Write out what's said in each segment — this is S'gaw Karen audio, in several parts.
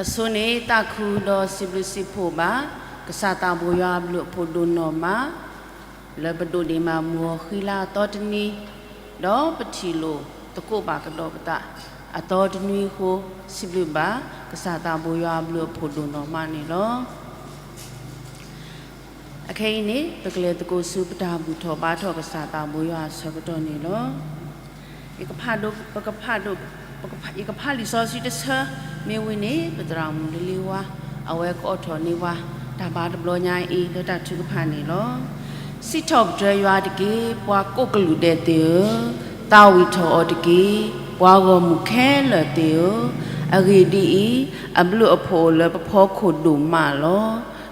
အဆိန့ၣ် သးခုဒီးစံးဘျုးစံးဖှိၣ်ဘၣ် ကစၢ်သးဘိယွၤအဘျုးအဖှိၣ်ဒိၣ်နီၢ်မး လၢပဒိးန့ၢ်ဘၣ်မုၢ်အီၤဃံလၤအသီတနံၤ, ဒီးပထံၣ်လိာ်သကိးဘၣ်ကဒီးပသးအသီတနွံအဃိ, စံးဘျုးဘၣ် ကစၢ်သးဘိယွၤအဘျုးအဖှိၣ်ဒိၣ်နီၢ်မးန့ၣ်လီၤ. အခဲအံၤန့ၣ် ပကလဲၤသကိးဆူပတၢ်ဘူၣ်ထီၣ်ဘါထီၣ်ကစၢ်သးဘိယွၤအဆၢကတီၢ်န့ၣ်လီၤ. ယကဖးဒိၣ်, ပကဖးဒိၣ်, ပကဖး, ယကဖးလံာ်စီဆှံတဆၢ မ့ၢ်ဝံၤန့ၣ် ပသရၣ်မုၣ်လ့လ့ဝါ အဝဲကအိးထီၣ်န့ၢ်ပှၤ တၢ်ဘါတဘျီညါအံၤ လၢတၢ်ထုကဖၣ်န့ၣ်လီၤ. စံးထီၣ်ပတြၢၤယွၤတက့ၢ်, ပှၤကိးကလုာ်ဒဲးသ့ၣ်ဧၢ, သးဝံၣ်ထီၣ်အီၤတက့ၢ်, ပှၤဂီၢ်မုၢ်ခဲလၢာ်သ့ၣ်ဧၢ, အဂ့ၢ်ဒ်အံၤ, အဘျုးအဖှိၣ်အိၣ်လၢပဖီခိၣ်ဒိၣ်မးလီၤ.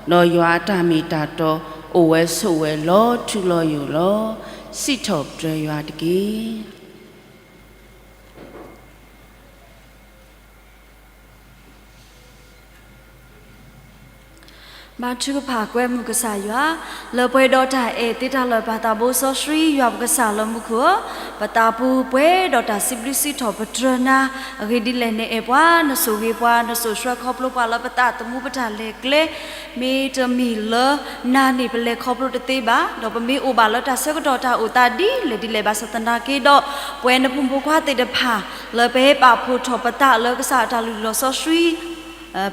ဒီးယွၤအတၢ်မ့ၢ်တၢ်တီအိၣ်ဝဲဆိးဝဲလီၤထူလီၤယိာ်လီၤ. စံးထီၣ်ပတြၢၤယွၤတက့ၢ်. ဘါထုကဖၣ်ကွဲမုာ်ကစၢ်ယွၤ, လၢပှဲၤဒီးတၢ်အဲၣ်သ့တၢ်လၢာ်ပၢ်သးဘိစီဆှံယွၤပကစၢ်လၢမူခိၣ်ဧၢ, ပသးပူၤပှဲၤဒီးတၢ်စံးဘျုးစံးထီၣ်ပတြၢၤနၤ, အဂ့ၢ်ဒ်လဲၣ်နအဲၣ်ပှၤ, နဆိၣ်ဂ့ၤပှၤ, နစိာ်ဆှၢခီဖျိပှၤလၢပသးသမူပတၢ်လဲၤကျဲ, မ့တမ့ၢ်လၢနၤန့ၣ်ပလဲၤခီဖျိတသ့ဘၣ်, ဒီးပမ့ၢ်အိၣ်ဘၣ်လၢတၢ်ဆၢကတီၢ်တၢ်အိၣ်သးဒ်လဲၣ်ဒ်လဲၣ်ဘၣ်ဆၣ်သနာ်က့ဒီး, ပဝဲနဖိမုၣ်ဖိခွါသ့ၣ်တဖၣ် လၢပဟဲပာ်ဖှိၣ်ထီၣ်ပသးလၢကစၢ်အတၢ်လုၢ်လီၢ်စီဆှံ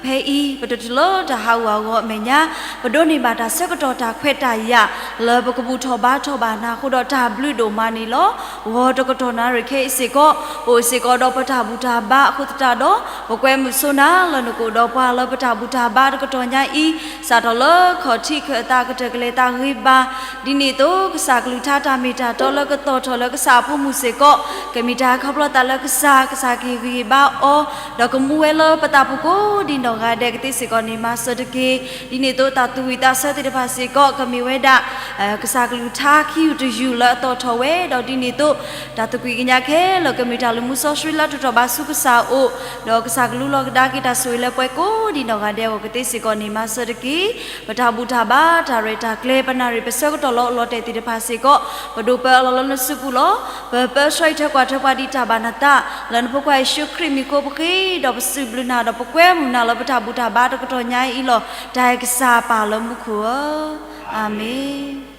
ဖဲအံၤ ပတတုၤလၢတၢ်ဟးဂူာ်ဟးဂီၤအမဲာ်ညါ, ပဒိးန့ၢ်ဘၣ်တၢ်ဆၢကတီၢ်တၢ်ခွဲးတၢ်ယာ် လၢပကဘူၣ်ထီၣ်ဘါထီၣ်ဘၣ်နၤအဃိဒီးတၢ်ဘျုးဒိၣ်မးန့ၣ်လီၤ. ဂီၤတကတီၢ်နၣ်ရံၣ်ခဲအံၤစ့ၢ်ကီး ပအိၣ်စ့ၢ်ကီးဒီးပတၢ်ဘူၣ်တၢ်ဘါအဃိသတးဒီး, ပကွဲမုာ်ဆိနၤလၢနကအိၣ်ဒီးပှၤလၢပတၢ်ဘူၣ်တၢ်ဘါတကတီၢ်ညါအံၤ, စးထီၣ်လၢခီၣ်ထံးခၢၣ်သးကတၢၢ်ကလဲၤသးဂ့ၤဘၣ် ဒ်န့ၣ်အသိး ကစၢ်ကလုၢ်ကထါတၢ်မ့ၢ်တၢ်တီလၢကသီၣ်ထီၣ်လၢကစၢ်အဖိမုၣ်စ့ၢ်ကီး, ကမ့ၢ်တၢ်ခီဖျိသးလၢကစၢ်, ကစၢ်ကဟ့ၣ်ဂံၢ်ဟ့ၣ်ဘါအီၤ, ဒီးကမူဝဲလၢပသးပူၤကိးဒံးနီၢ်ဂၤဒဲးကသ့စ့ၢ်ကီးန့ၣ်မၤစၢၤတက့ၢ်. ဒ်န့ၣ်အသိး တၢ်သူၣ်ဝံၣ်သးဆၢသ့ၣ်တဖၣ်စ့ၢ်ကီး ကမ့ၢ်ဝဲဒၣ် ကစၢ်ကလုၢ်ကထါခံယူၢ်တယူၢ်လၢအသီၣ်ထီၣ်ဝဲ, ဒီးဒ်န့ၣ်အသိး တၢ်သကွံာ်ကညးခဲလၢာ်ကမ့ၢ်တၢ်လုၢ်မူစီဆှံလၢအထုးထီၣ်ဘၣ်ဆူကစၢ်အအိၣ်, ဒီးကစၢ်ကလူလီၤကဒါက့ၤတၢ်ဆိၣ်ဂ့ၤလၢပှၤကိးဒံးနီၢ်ဂၤဒဲးအဂီၢ်ကသ့စ့ၢ်ကီးန့ၣ်မၤစၢၤတက့ၢ်. ပတၢ်ဘူၣ်တၢ်ဘါ တၢ်ရဲၣ်တၢ်ကျဲၤ ပနၣ်ရံၣ်ပဆၢကတီၢ်လၢအလီၤတဲာ်သ့ၣ်တဖၣ်စ့ၢ်ကီး ပဒိးပၢအလီၢ်လၢနစုပူၤလီၤ. ပပၢဆှၢအံၤထွဲကွၢ်ထွဲပှၤဒ်တၢ်ဘၣ်နသး, လၢနဖိခွါယ့ၣ်ၡူးခရံာ်မံၤအဃိပဃ့ဒီးပစံးဘျုးနၤ ဒီးပကွဲမုာ်နၤလၢပတၢ်ဘူၣ်တၢ်ဘါတကတီၢ်ညါအံၤလီၤ. တၢ်အဲၣ်ကစၢ်ပၢ်လၢမူခိၣ်ဧၢ, အၤမ့ၣ်.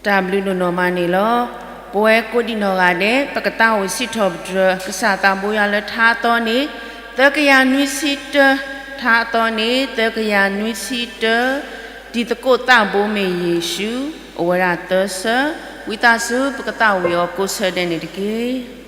တၢ်ဘျုးဒိၣ်နီၢ်မးန့ၣ်လီၤ. ပဝဲကိးဒံးနီၢ်ဂၤဒဲး ပကသးအိၣ်စံးထီၣ်ပတြၢၤ ကစၢ်သးဘိယွၤလၢထါအသီန့ၣ် သၢကယၤနွံဆံတၢ, ထါအသီန့ၣ် သၢကယၤနွံဆံတၢ, တံၤသကိးသးဘိမ့ၢ်ယ့ၣ်ၡူး အိၣ်ဝဲဒၣ်သၢဆၢ, ဝံသးစူၤ ပကသးဝံၣ်အီၤကိးဆၢဒဲးန့ၣ်တက့ၢ်.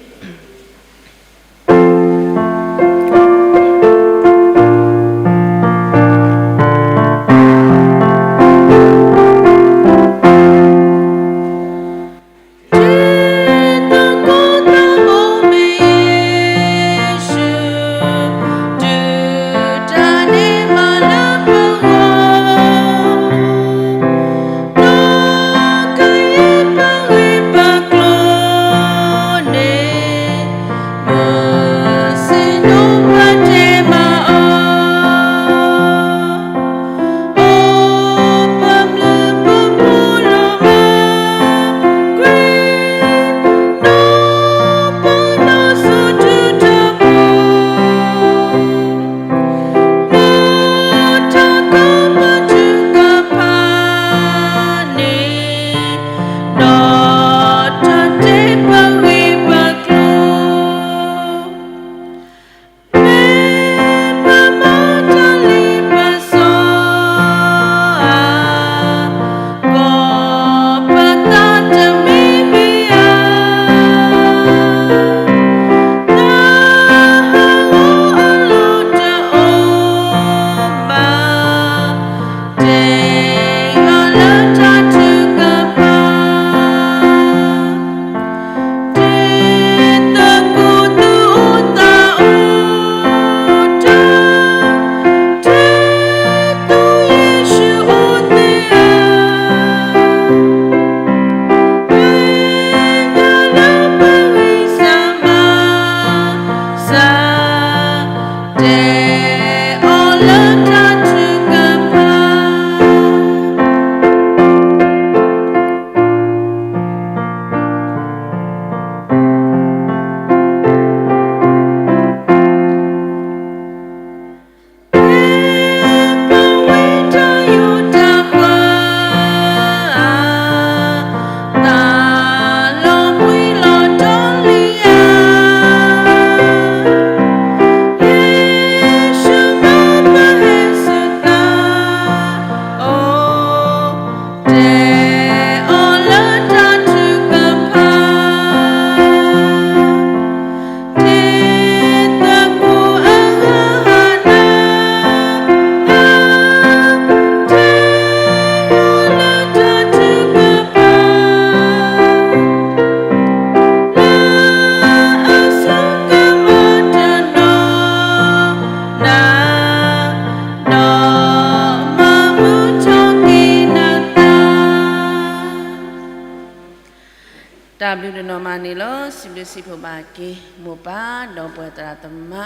မၤန့ၣ်လီၤ. စံးဘျုးစံးဖှိၣ်ဘၣ်က့ၤ မိၢ်ပၢ်ဒီးပှၤသရၣ်သမါ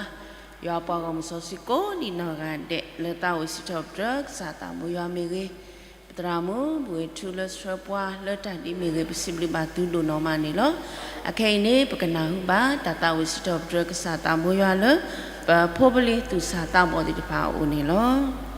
ယွၤပှၤဂီၢ်မုၢ်စီဆှံကိးဒံးနီၢ်ဂၤဒဲး လၢသးအိၣ်စံးထီၣ်ပတြၢၤ ကစၢ်သးဘိယွၤမ့ၢ်ဂ့ၤ, ပသရၣ်မုၣ် ဘှ့ၣ်ထူလၢဆှၢပှၤလၢတၢ်ဒ်မ့ၢ်ဂ့ၤ ပစံးဘျုးဘၣ်သုဒိၣ်နီၢ်မးန့ၣ်လီၤ. အခဲအံၤန့ၣ် ပကနၢ်ဟူဘၣ်တၢ်သးအိၣ်စံးထီၣ်ပတြၢၤ ကစၢ်သးဘိယွၤလၢ ပဖိပလံၤသူၣ်စၢ်သးဘီၣ်သ့ၣ်တဖၣ်အအိၣ်န့ၣ်လီၤ.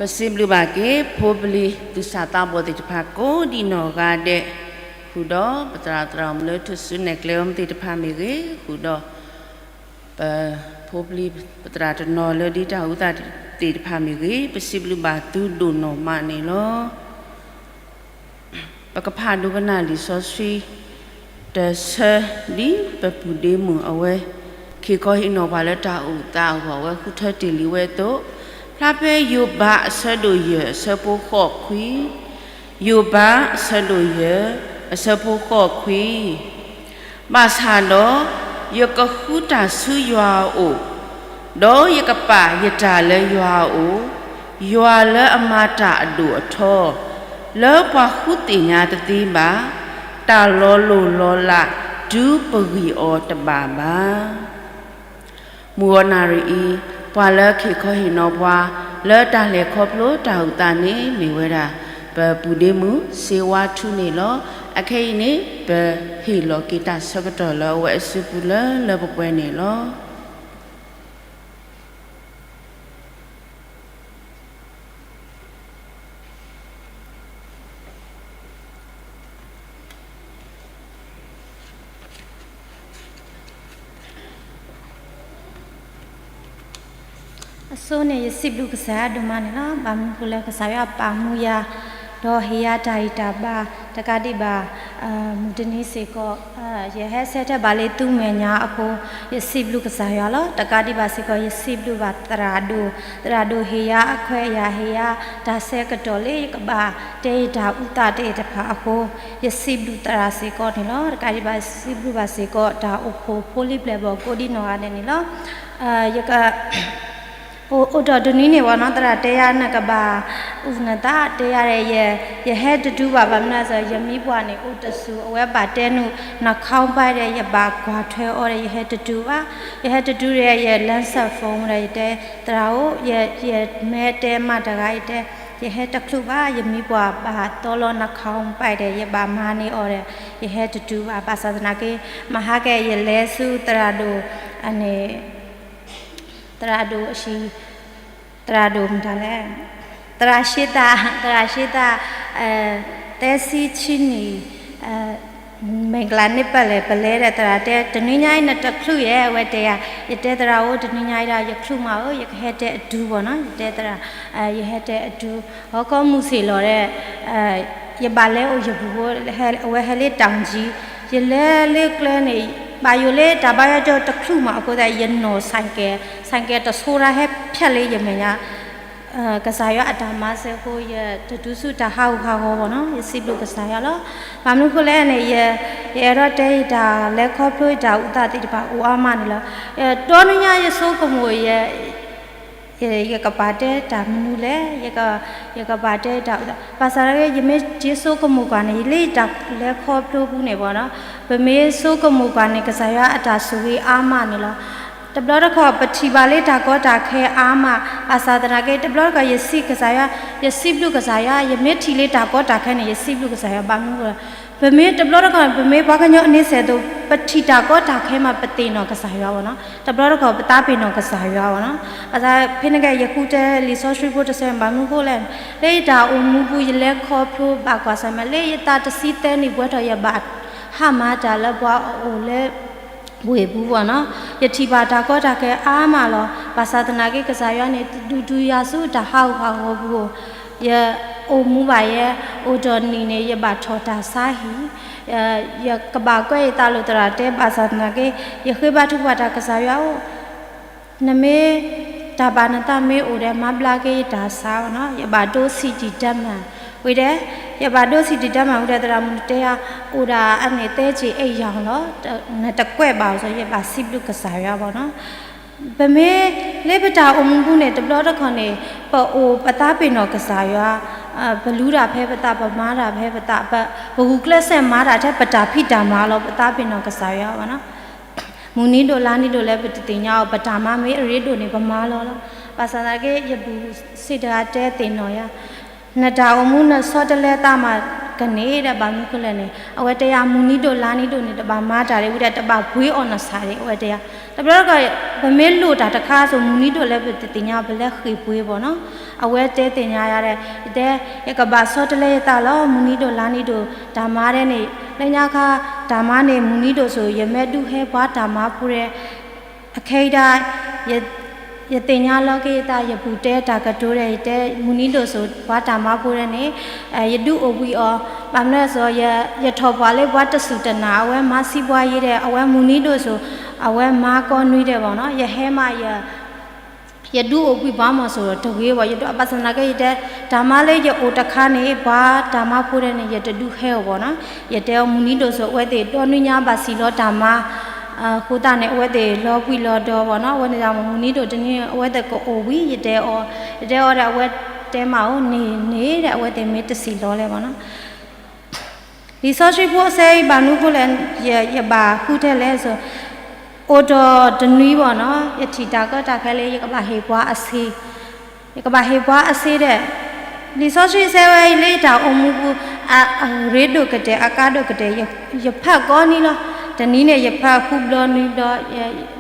ပစံးဘျုးဘၣ်က့ၤ ဖိပလံၤသူၣ်စၢ်သးဘီၣ်သ့ၣ်တဖၣ်ကိးဒံးနီၢ်ဂၤဒဲး, ဃုာ်ဒီးပသရၣ်သရၣ်မုၣ်လၢထူၣ်စုနဲၣ်ကျဲအီၤမ့ၢ်သ့ၣ်တဖၣ်မ့ၢ်ဂ့ၤ, ဃုာ်ဒီး ပဖိပလံၤပသရၣ်တနီၤလၢဒ်တၢ်အူသးသ့ၣ်တဖၣ်မ့ၢ်ဂ့ၤ, ပစံးဘျုးဘၣ်သုဒိၣ်နီၢ်မးန့ၣ်လီၤ. ပကဖးဒိကနၣ်လံာ်စီဆှံ တဆၢ ဒ်ပပုၢ်ဒ့မုၣ်အဝဲ ခ့ၣ်ခီဟ့ၣ်နီၤပှၤလၢတၢ်အူသးအဂီၢ် အဝဲဃုထၢတ့ၢ်လံဝဲအသိး, ဖျါဖဲယိၤဘးအဆၢဒိၣ်ယဲၢ်အဆၢဖိဃိးခွံ, ယိၤဘးအဆၢဒိၣ်ယဲၢ် အဆၢဖိဃိးခွံ ဘၣ်ဆၣ်ဒီး ယကဃုတၢ်ဆူယွၤအအိၣ်, ဒီးယကပာ်ယတၢ်လၢယွၤအအိၣ်, ယွၤလၢအမၤတၢ်အဒိၣ်အထီ, လၢပှၤဃုသ့ၣ်ညါတသ့ဘၣ်, တၢ်လီၤလိၢ်လီၤလးဒုးပဂံၢ်အီၤတဘၣ်ဘၣ်. မုၢ်ဂီၤနၣ်ရံၣ်အံၤ, ပှၤလၢခ့ၣ်ခီဟ့ၣ်နီၤပှၤ လၢတၢ်လဲၤခီဖျိတၢ်အူသးန့ၣ် မ့ၢ်ဝဲဒၣ် ပပုၢ်ဒ့မုၣ်စ့ဝါထူန့ၣ်လီၤ. အခဲအံၤန့ၣ် ပဟ့ၣ်လီၤက့ၤတၢ်ဆၢကတီၢ်လၢအဝဲအစုပူၤလၢလၢပှဲၤပှဲၤန့ၣ်လီၤ. အဆိန့ၣ် ယစံးဘျုးကစၢ်ယွၤဒိၣ်မးန့ၣ်လီၤ. ဘၣ်မနုၤအဃိလဲၣ် ကစၢ်ယွၤပာ်မူယၤ ဒီးဟ့ၣ်ယၤတၢ်ဂံၢ်တၢ်ဘါ တကးဒံးဘၣ် မုၢ်တနံၤစ့ၢ်ကီး ယဟဲဆၢထၢၣ်ဘၣ်လၢသုမဲာ်ညါအဃိ ယစံးဘျုးကစၢ်ယွၤလီၤ. တကးဒံးဘၣ်စ့ၢ်ကီး ယစံးဘျုးဘၣ်သရၣ်ဒိၣ်, သရၣ်ဒိၣ်ဟ့ၣ်ယၤအခွဲးအယာ် ဟ့ၣ်ယၤတၢ်ဆၢကတီၢ်လၢယကဘၣ်တဲယတၢ်အူသးတ့ၢ်တဖၣ်အဃိ ယစံးဘျုးသရၣ်စ့ၢ်ကီးန့ၣ်လီၤ. တကးဒံးဘၣ် စံးဘျုးဘၣ်စ့ၢ်ကီး တၢ်အိၣ်ဖှိၣ်ဖိလံၤပျဲၢ်ဘီၣ်ကိးဒံးနီၢ်ဂၤဒဲးန့ၣ်လီၤ. ယက အိၣ်ဒီးတနွံန့ၣ်ဘၣ်နီၤ သရၣ်တဲယၤနကဘၣ်အူနသး တဲယၤဒီး ယဟဲတတုၤဘၣ် ဘၣ်မနုၤအဃိ ယမံပှၢ်န့ၣ် အိၣ်တစူၤ အဝဲဘၣ်တဲနုာ် နခီပၤဒီး ယဘၣ်ကွၢ်ထွဲအီၤဒီး ယဟဲတတုၤဘၣ်, ယဟဲတတုၤဒီး ယ လမ်းဆက် phone ဒီး ယတဲ သရၣ်ဧၢ ယမ့ၢ်တဲမးတဂၤ ယတဲ ယဟဲတချုးဘၣ် ယမံပှၢ်ဘၣ်သီလီၤ နခီပၤဒီး ယဘၣ်မၤန့ၢ်အီၤဒီး ယဟဲတတုၤဘၣ် ဘၣ်ဆၣ်သနာ်က့ မဟါကဲ ယလဲၤဆူသရၣ်ဒိၣ် အန့ၣ် သရၣ်ဒိၣ်အဟံၣ် သရၣ်ဒိၣ်မတၤလဲၣ် သရၣ်ရှ့သၣ် သရၣ်ရှ့သၣ် သၢဆံဆံနံၣ် မဲာ်ကျါန့ၣ်ပလဲၣ် ပလဲၤဒီးသရၣ်တဲ တနွံညါအံၤနတချုးဧါ အဝဲတဲယၤ ယတဲသရၣ်ဧၢ တနွံညါအံၤဒီး ယချုးမးဧၢ ယကဟဲတဲအတုၤဘၣ်နီၤ ယတဲသရၣ် ယဟဲတဲအတုၤ ဟီၣ်ခိၣ်မုၢ်ဆ့ၣ်လီၤဒီး ယဘၣ်လဲၤအိၣ်ယပူၤဖိ အဝဲဟဲလၢတၢ်မုၢ်ကံ ယလဲၤလၢကျဲန့ၣ် ဘၣ်ယိၣ်လၢတၢ်ဘါယွၤကၠိတချုးမးအဃိသတး ယနီၣ် ဆိုင်ကယ် ဆိုင်ကယ် တဆိရါဟဲဖျဲၣ်လၢယမဲာ်ညါ ကစၢ်ယွၤအတၢ်မၤစၢၤအဃိ ယတတုၤဆူတၢ်ဟးဂူာ်ဟးဂီၤဘၣ်နီၤ ယစံးဘျုးကစၢ်ယွၤလီၤ. ဘၣ်မနုၤအဃိလဲၣ်န့ၣ် ယ ယအဲၣ်ဒိးတဲယတၢ်လဲၤခီဖျိယတၢ်အူသးသ့ၣ်တဖၣ်အိၣ်အါမးန့ၣ်လီၤ. ဒီနွံညါယဆိကမိၣ် ယ ယကပာ်တဲတၢ်မနုၤလဲၣ်, ယကပာ်တဲတၢ်အူသး ဘၣ်ဆၣ်သနာ်က့ ယမ့ၢ်က့ၤဆိကမိၣ်ကွၢ်န့ၣ် လၢယတၢ်လဲၤခီဖျိပူၤန့ၣ်ဘၣ်နီၤ ပမ့ၢ်ဆိကမိၣ်ကွၢ်န့ၣ် ကစၢ်ယွၤအတၢ်ဆိၣ်ဂ့ၤအါမးန့ၣ်လီၤ. တဘျီတခီၣ် ပထံၣ်ဘၣ်လၢတၢ်ကီတၢ်ခဲအါမး, ဘၣ်ဆၣ်သနာ်က့ တဘျီတခီၣ် ယစံးကစၢ်ယွၤ, ယစံးဘျုးကစၢ်ယွၤ, ယမ့ၢ်ထံၣ်လၢတၢ်ကီတၢ်ခဲန့ၣ် ယစံးဘျုးကစၢ်ယွၤ ဘၣ်မနုၤအဃိ ပမ့ၢ်တဘျီတခီၣ်န့ၣ် ပမ့ၢ်ပှၤကညီအန့ဆၢၣ်အသိး ပထံၣ်တၢ်ကီတၢ်ခဲမး ပသ့ၣ်နီၣ်ကစၢ်ယွၤဘၣ်နီၤ, တဘျီတခီၣ် ပသးပ့ၤနီၣ်ကစၢ်ယွၤဘၣ်နီၤ. ဘၣ်ဆၣ်ဖဲန့ၣ်က့ ယဃုထၢလံာ်စီဆှံဖိတဆၢ ဘၣ်မနုၤအဃိလဲၣ်, လၢယတၢ်အိၣ်မူပူၤ ယလဲၤခီဖျိဘၣ်ကွၢ်ဆၢၣ်မဲာ် လၢယသးတဆံသၢနံၣ်ဘၣ်ထီၣ် ယဘၣ်ဟါမၢ်တၢ်လၢပှၤအအိၣ်လၢ ဝ့ၢ်ပူၤဘၣ်နီၤ, ယထံၣ်ဘၣ်တၢ်ကီတၢ်ခဲအါမးလီၤ. ဘၣ်ဆၣ်သနာ်က့ ကစၢ်ယွၤန့ၣ်ဒုးဒုးယၤဆူတၢ်ဟးဂူာ်ဟးဂီၤပူၤ, ယအိၣ်မူဘၣ်ယဲ, အိၣ်ဒီးနံၣ်န့ၣ် ယဘၣ်ထီၣ်တၢ်ဆါဟံၣ်, ယကဘၣ်ကွဲးယသးလိာ်သရၣ်တဲ ဘၣ်ဆၣ်သနာ်က့ ယဃ့ဘါထုကဖၣ်တၢ် ကစၢ်ယွၤဧၢ နမ့ၢ်တၢ်ဘၣ်နသးမ့ၢ်အိၣ်ဒီး မၤဘျါက့ၤယတၢ်ဆါဘၣ်နီၤ, ယဘၣ်ဒိးဆံးတံၢ်တၢ်မၤဝံၤဒီး, ယဘၣ်ဒိးဆံးတံၢ်တၢ်မၤဝံၤဒီး သရၣ်မုၣ်တဲယၤ အိၣ်ဒၣ်အန့ၣ်သၢက့ၤအဲၣ်ယၤလီၤ, နတကွဲးဘၣ်အီၤ ယဘၣ်စံးဘျုးကစၢ်ယွၤဘၣ်နီၤ. ပမ့ၢ်လၢပတၢ်အိၣ်မူပူၤန့ၣ် တဘျီတခီၣ်န့ၣ် ပအိၣ်ပသးပ့ၤနီၣ်ကစၢ်ယွၤ, ပလူတၢ်ဖဲပသး ပမၤတၢ်ဖဲပသး, ပဂုာ်ကျဲးစၢးမၤတၢ်ထဲပတၢ်ဖံးတၢ်မၤလီၤ, ပသးပ့ၤနီၣ်ကစၢ်ယွၤဘၣ်နီၤ. မုၢ်နံၤဒိၣ်လါနံၤဒိၣ်လၢပတသ့ၣ်ညါအီၤ ပတၢ်မၤမ့ၢ်အရ့ဒိၣ်န့ၣ် ပမၤလီၤလီၤ. ဘၣ်ဆၣ်သနာ်က့ ယဘူၣ်စ့ၢ်တဂၤတဲသ့ၣ်နီၣ်ယၤ, နတၢ်အိၣ်မူနဆီတလဲသးမး ကန့ၣ်ဒီး ဘၣ်မနုၤဃိလဲၣ်န့ၣ် အဝဲတဲယၤ မုၢ်နံၤဒိၣ်လါနံၤဒိၣ်န့ၣ် တဘၣ်မၤတၢ်ဒ်ဝဲဒၣ် တဘၣ်ပှ့ၤအီၣ်နသးဒ် အဝဲတဲယၤ. တဘျီတခီၣ် ပမ့ၢ်လိၣ်တၢ်တခါစိၤ မုၢ်နံၤဒိၣ်လၢပတသ့ၣ်ညါ ပလဲၤဃ့ၢ်ပှ့ၤဘၣ်နီၤ. အဝဲတဲသ့ၣ်ညါယၤဒီး ယတဲ ယကဘၣ်ဆီတလဲယသးလီၤ မုၢ်နံၤဒိၣ်လါနံၤဒိၣ် တၢ်မၤဒ်န့ၣ် လၢညါခါ တၢ်မၤန့ၣ် မုၢ်နံၤဒိၣ်စိၤ ယမ့ၢ်ဒုးဟဲပှၤတၢ်မၤဖိဒီး အခဲအံၤဒၣ် ယသ့ၣ်ညါလီၤက့ၤယသး ယပူၤတဲတၢ်ကတိၤဒီး ယတဲ မုၢ်နံၤဒိၣ်စိၤ ပှၤတၢ်မၤဖိဒီးန့ၣ် ယဒုးအိၣ်ဘှံးအီၤ ဘၣ်မနုၤစိၤ ယထီၣ်ပှၢ်လၢပှၤတစူၢ်တနာ် အဝဲမၤစံးပှၤယံၤဒီး အဝဲမုၢ်နံၤဒိၣ်စိၤ အဝဲမၤကိးနွံဒီးဘၣ်နီၤ ယဟဲမး ယဒုးအိၣ်ဘှံးပှၤမီၤစိၤဒီးတဂ့ၤဘၣ် ယဒုး ဘၣ်ဆၣ်သနာ်က့ ယတဲ တၢ်မၤလၢယအိၣ်တခါန့ၣ် ပှၤတၢ်မၤဖိဒီးန့ၣ် ယတဒုးဟဲအီၤဘၣ်နီၤ ယတဲအီၤ မုၢ်နံၤဒိၣ်စိၤ အဝဲသ့ၣ်ဒီနွံညါဘၣ်စံၣ်လီၤတၢ်မၤ အဃိသတးန့ၣ် အဝဲသ့ၣ်လီၤဘှံးလီၤဒီးဘၣ်နီၤ အဝဲန့ၣ် မုၢ်နံၤဒိၣ်တနွံ အဝဲသ့ၣ်ကအိၣ်ဝံၤ ယတဲအီၤ ယတဲအီၤဒီး အဝဲတဲမးအိၣ်န့ၣ်န့ၣ်ဒီး အဝဲသ့ၣ်မ့ၢ်တစံၣ်လီၤလဲၣ်ဘၣ်နီၤ လံာ်စီဆှံဖိအဆၢအံၤ ဘၣ်မနုၤဃိလဲၣ် ယဘၣ်ဃုထဲလဲၣ်စိၤ အိၣ်ဒီးတနွံဘၣ်နီၤ ယထံၣ်တၢ်ကီတၢ်ခဲလၢ ယကဘၣ်ဟ့ၣ်ပှၤအဆ့ ယကဘၣ်ဟ့ၣ်ပှၤအဆ့ဒီး လံာ်စီဆှံအဆၢဝဲအံၤလၢယတၢ်အိၣ်မူပူၤ အရ့ဒိၣ်ကတၢၢ် အကါဒိၣ်ကတၢၢ် ယဖးကိးနံၤလီၤ. တနံၤန့ၣ် ယဖးဃုဘျီနွံဘျီ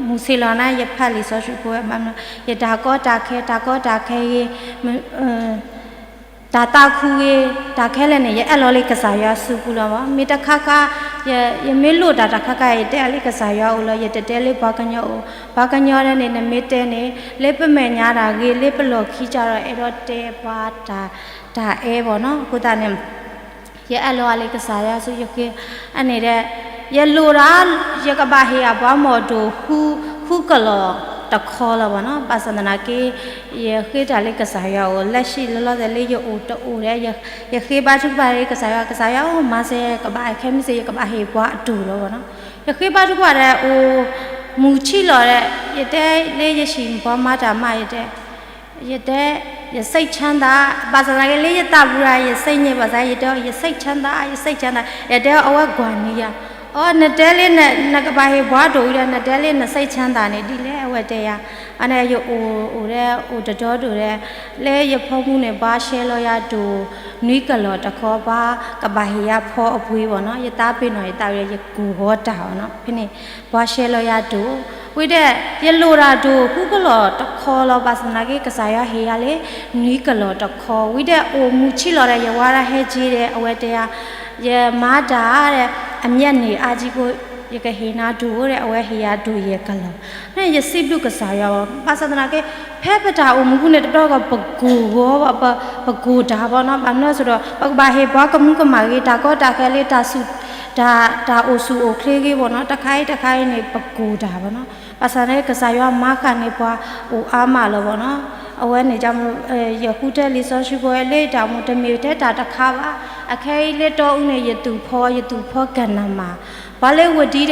မုၢ်ဆ့ၣ်လီၤန့ၣ် ယဖးလံာ်စီဆှံဖိဝဲ ဘၣ်မနုၤ ယတၢ်ကီတၢ်ခဲ တၢ်ကီတၢ်ခဲဂ့ၤ တၢ်သးခုဂ့ၤ တၢ်ခဲလၢာ်န့ၣ် ယအဲၣ်လီၤလၢကစၢ်ယွၤစုပူၤလီၤဘၣ်. မ့ၢ်တခါခါ ယမ့ၢ်လိၣ်တၢ်တခါခါ ယတဲအီၤလၢကစၢ်ယွၤအိၣ်လီၤ. ယတတဲလၢပှၤကညီအိၣ်, ပှၤကညီန့ၣ် နမ့ၢ်တဲန့ၣ် လၢပမဲာ်ညါတၢ်ဂ့ၤ လၢပလီၢ်ခံကဒီး အဲၣ်ဒိးတဲပှၤတၢ်အဲၣ်ဘၣ်နီၤ. အဃိသတးန့ၣ် ယအဲၣ်လီၤအီၤလၢကစၢ်ယွၤစု ယဃ့ အန့ၣ်ဒီး ယလိၣ်တၢ် ယကဘၣ်ဟ့ၣ်အပှၤမီၢ်ဒိၣ် ဃုကလီၢ်တခီလီၤဘၣ်နီၤ. ဘၣ်ဆၣ်သနာ်က့ ယဃ့တၢ်လၢကစၢ်ယွၤအိၣ် လၢဆံးလီၤလီၤသးလၢယအိၣ်တအိၣ်ဒီး ယဃ့ဘါထုကဖၣ်လၢကစၢ်ယွၤ, ကစၢ်ယွၤအိၣ် မၤစၢၤ ကဘၣ်ခဲမုၢ်ဆ့ၣ် ယကဘၣ်ဟ့ၣ်ပှၤအဒိၣ်လီၤဘၣ်နီၤ. ယဃ့ဘါထုကဖၣ်ဒီး အိၣ်မုၢ်ဆံးလီၤဒီး ယတဲလၢယဟံၣ်ပှၤမၤတၢ်မၤ ယတဲ ယတဲ ယစိတ်ချမ်းသာ ဘၣ်ဆၣ်သနာ်က့လၢယသးပူၤဒီး ယစိတ်ညစ် ဘၣ်ဆၣ် ယတဲ ယစိတ်ချမ်းသာ ယစိတ်ချမ်းသာ ယတဲအီၤ အဝဲကွၢ်န့ၢ်ယၤ, အိ နတဲလၢ နကဘၣ်ဟ့ၣ်ပှၤဒိၣ်ဒီး နတဲလၢနစိတ်ချမ်းသာန့ၣ် ဒ်လဲၣ် အဝဲတဲယၤ. အန့ၣ် ယအိၣ်အိၣ်ဒီး အိၣ်တတီဒိၣ်ဒီး လၢယဖိမုၣ်န့ၣ် ပှၤရှဲလီၤယၤဒိၣ် နွံကလီၢ်တခီ ပှၤကဘၣ်ဟ့ၣ်ယၤဖီအပှ့ၤဘၣ်နီၤ. ယသးပ့ၤနီၣ်ယသးဝံၤဒီး ယကူၣ်ဂီၤတၢ်ဘၣ်နီၤ. ဖဲန့ၣ် ပှၤရှဲလီၤယၤဒိၣ် ဝံၤဒီး ယလိၣ်တၢ်ဒိၣ် ဃုကလီၢ်တခီလီၤ. ဘၣ်ဆၣ်သနာ်က့ ကစၢ်ယွၤဟ့ၣ်ယၤလၢ နွံကလီၢ်တခီ ဝံၤဒီး အိၣ်မုၢ်ဆံးလီၤဒီး ယဝၤဒၣ်ဟဲက့ၤဒီး အဝဲတဲယၤ ယမၤတၢ်ဒီး အမျက်နှာအါကြီးဖိ ယကဟ့ၣ်နၤဒိၣ်ဒီး အဝဲဟ့ၣ်ယၤဒိၣ်ယဲၢ်ကလီၢ်. ယစံးဘျုးကစၢ်ယွၤဘၣ်. ဘၣ်ဆၣ်သနာ်က့ ဖဲပတၢ်အိၣ်မူပူၤန့ၣ် တဘျီဘျီ ပကူၣ်ဂီၤဘၣ် ပကူၣ်တၢ်ဘၣ်နီၤ. ဘၣ်မနုၤအဃိဒီး ပကဘၣ်ဟ့ၣ်ပှၤကမူကမၣ်ဂ့ၤ တၢ်ကီတၢ်ခဲလၢ တၢ်အိၣ်ဆူၣ်အိၣ်ချ့ဂ့ၤဘၣ်နီၤ. တခါအံၤတခါအံၤန့ၣ် ပကူၣ်တၢ်ဘၣ်နီၤ. ဘၣ်ဆၣ်န့ၣ် ကစၢ်ယွၤမၤဃာ်န့ၢ်ပှၤအိၣ်အါမးလီၤဘၣ်နီၤ. အဝဲန့ၣ် ယဃုထၢလံာ်စီဆှံဖိလၢတၢ်အိၣ်မူ တမ့ၢ်ထဲတၢ်တခါဘၣ်. အခဲအံၤလၢတီအူန့ၣ် ယသူၣ်ဖီ ယသူၣ်ဖီကၢၣ်နမၢ် ပှၤလၢဝ့ၢ်ဒံဒီး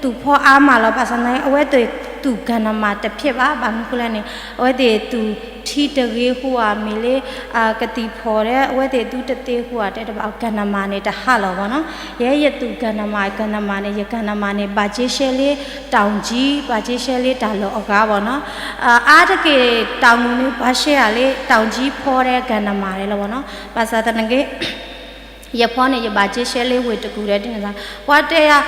သူၣ်ဖီအါမးလီၤ. ဘၣ်ဆၣ်န့ၣ် အဝဲသ့ၣ်သူၣ်ကၢၣ်နမၢ်တဖျဲးဘၣ်. ဘၣ်မနုၤဃိလဲၣ်န့ၣ် အဝဲသ့ၣ်သူၣ်ထံတဂ့ၤဃိဧါ မ့ၢ်လၢ ကသံၣ်ဖီၣ်ဒီး အဝဲသ့ၣ်သူတသ့ဃိဧါ တဲတဘၣ် ကၢၣ်နမၢ်န့ၣ် တဟးလီၤဘၣ်နီၤ. ယဲယသူၣ်ကၢၣ်နမၢ် ကၢၣ်နမၢ်န့ၣ် ယကၢၣ်နမၢ်န့ၣ် ဘၣ်က့ရှဲလၢ တောင်ကြီး ဘၣ်က့ရှဲလၢတၢ်လီၢ်အဂၤဘၣ်နီၤ. အါတက့ၢ် တောင်ငူန့ၣ် ပှၤရှဲအီၤလၢ တောင်ကြီး ဖီဒီးကၢၣ်နမၢ်လီၤဘၣ်နီၤ. ဘၣ်ဆၣ်သနာ်က့ ယဖီန့ၣ် ယဘၣ်က့ရှဲလၢဝ့ၢ်တကူၣ်ဒီး ဒ်န့ၣ်သး ပှၤတဲယၤ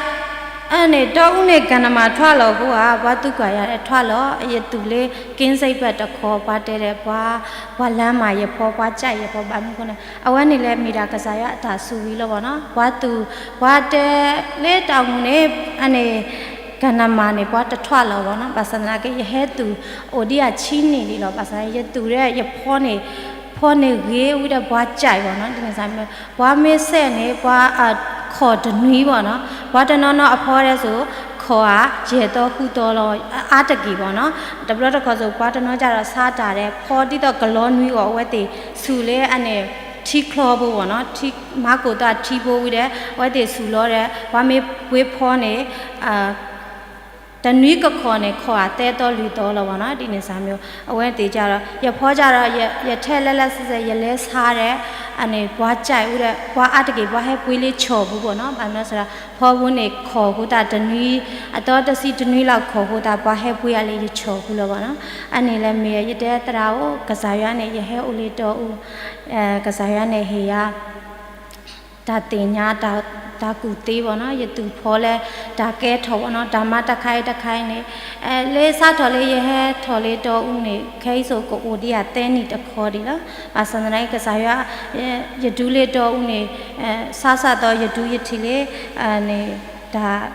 အန့ၣ် တီအူန့ၣ် ကၢၣ်နမၢ်ထွးလီၤအဃိဧါ ပှၤသူၣ်ကၢ်ယၤထွးလီၤ ယသူၣ်လၢ ကင်းဆိပ် ဘၣ်တခီ ပှၤတဲဒီး ပှၤ ပှၤလၢမၤယဖီ ပှၤကၠးယဖီ ဘၣ်မနုၤဃိန့ၣ် အဝဲန့ၣ်လဲၣ် မ့ၢ်ဒၣ်ကစၢ်ယွၤအတၢ်ဆိၣ်ဂ့ၤလီၤဘၣ်နီၤ. ပှၤသူၣ် ပှၤတဲလၢတၢ်အိၣ်မူန့ၣ် အန့ၣ် ကၢၣ်နမၢ်န့ၣ် ပှၤတထွးလီၤဘၣ်နီၤ. ဘၣ်ဆၣ်သနာ်က့ ယဟဲသူၣ်အိၣ်ဒံးအဆံနံၣ်ဒံးလီၤ. ဘၣ်ဆၣ် ယသူၣ်ဒီး ယဖီန့ၣ် ဖီန့ၢ်ဂ့ၤဝံၤဒီး ပှၤကၠးဘၣ်နီၤ. ဒ်န့ၣ်စ့ၢ် ပှၤမ့ၢ်စဲးန့ၣ် ပှၤ ခိၣ်တနွံဘၣ်နီၤ. ပှၤတနီၤနီၤအဖီဒီးစိၤ ခိၣ်ဧါ ယဲၢ်သီဃုသီလီၤ အါတက့ၢ်ဘၣ်နီၤ. တဘျီတခီၣ်စိၤ ပှၤတနီၤကဒီးဆါတၢ်ဒီး ဖီဒ်သိးကလီနွံဂီၢ် အဝဲသ့ၣ်သူၣ်လၢအန့ၣ် ထံချီဖိဘၣ်နီၤ. မၤကိၢ်သးထံဖိဝံၤဒီး အဝဲသ့ၣ်သူၣ်လီၤဒီး ပှၤမ့ၢ်ပှ့ၤဖီန့ၣ် တနွံကခိၣ်န့ၣ် ခိၣ်ဧါသၢသီလွံၢ်သီလီၤဘၣ်နီၤ. ဒ်န့ၣ်စ့ၢ် အဝဲသ့ၣ်ကဒီး ယဖီကဒီး ယထဲလဲၤလဲၤဆဲးဆဲး ယလဲၤဆါဒီး အန့ၣ် ပှၤကၠးဝံၤဒီး ပှၤအါတက့ၢ် ပှၤဟဲပှ့ၤလၢဆီၣ်ပူၤဘၣ်နီၤ. ဘၣ်မနုၤအဃိဒီး ဖီပူၤန့ၣ် ခိၣ်ဃိသတးတနွံ အသီတဆံတနွံလၢခိၣ်ဃိသတး ပှၤဟဲပှ့ၤအါလၢယဆီၣ်ပူၤလီၤဘၣ်နီၤ. အန့ၣ်လဲၣ်မ့ၢ် ယတဲသရၣ်ဧၢ ကစၢ်ယွၤန့ၣ် ယဟဲအိၣ်လၢတီအူ ကစၢ်ယွၤန့ၣ်ဟ့ၣ်ယၤ တၢ်သ့ၣ်ညါ တၢ်ကူၣ်သ့ဘၣ်နီၤ, ယသူၣ်ဖီလၢ တၢ်ကဲထီၣ်ဘၣ်နီၤ, တၢ်မၤတခါအံၤတခါအံၤန့ၣ်, လၢစးထီၣ်လၢယဟဲထီၣ်လၢတီအူန့ၣ် ခဲအံၤစိၤကအိၣ်ဒံးယၤသၢနံၣ်တခီဒံးလီၤ. ဘၣ်ဆၣ်သနာ်က့ ကစၢ်ယွၤ ယဒူလၢတီအူန့ၣ် စးစးသိးယဒူယထံၣ်လၢ န့ၣ် တၢ်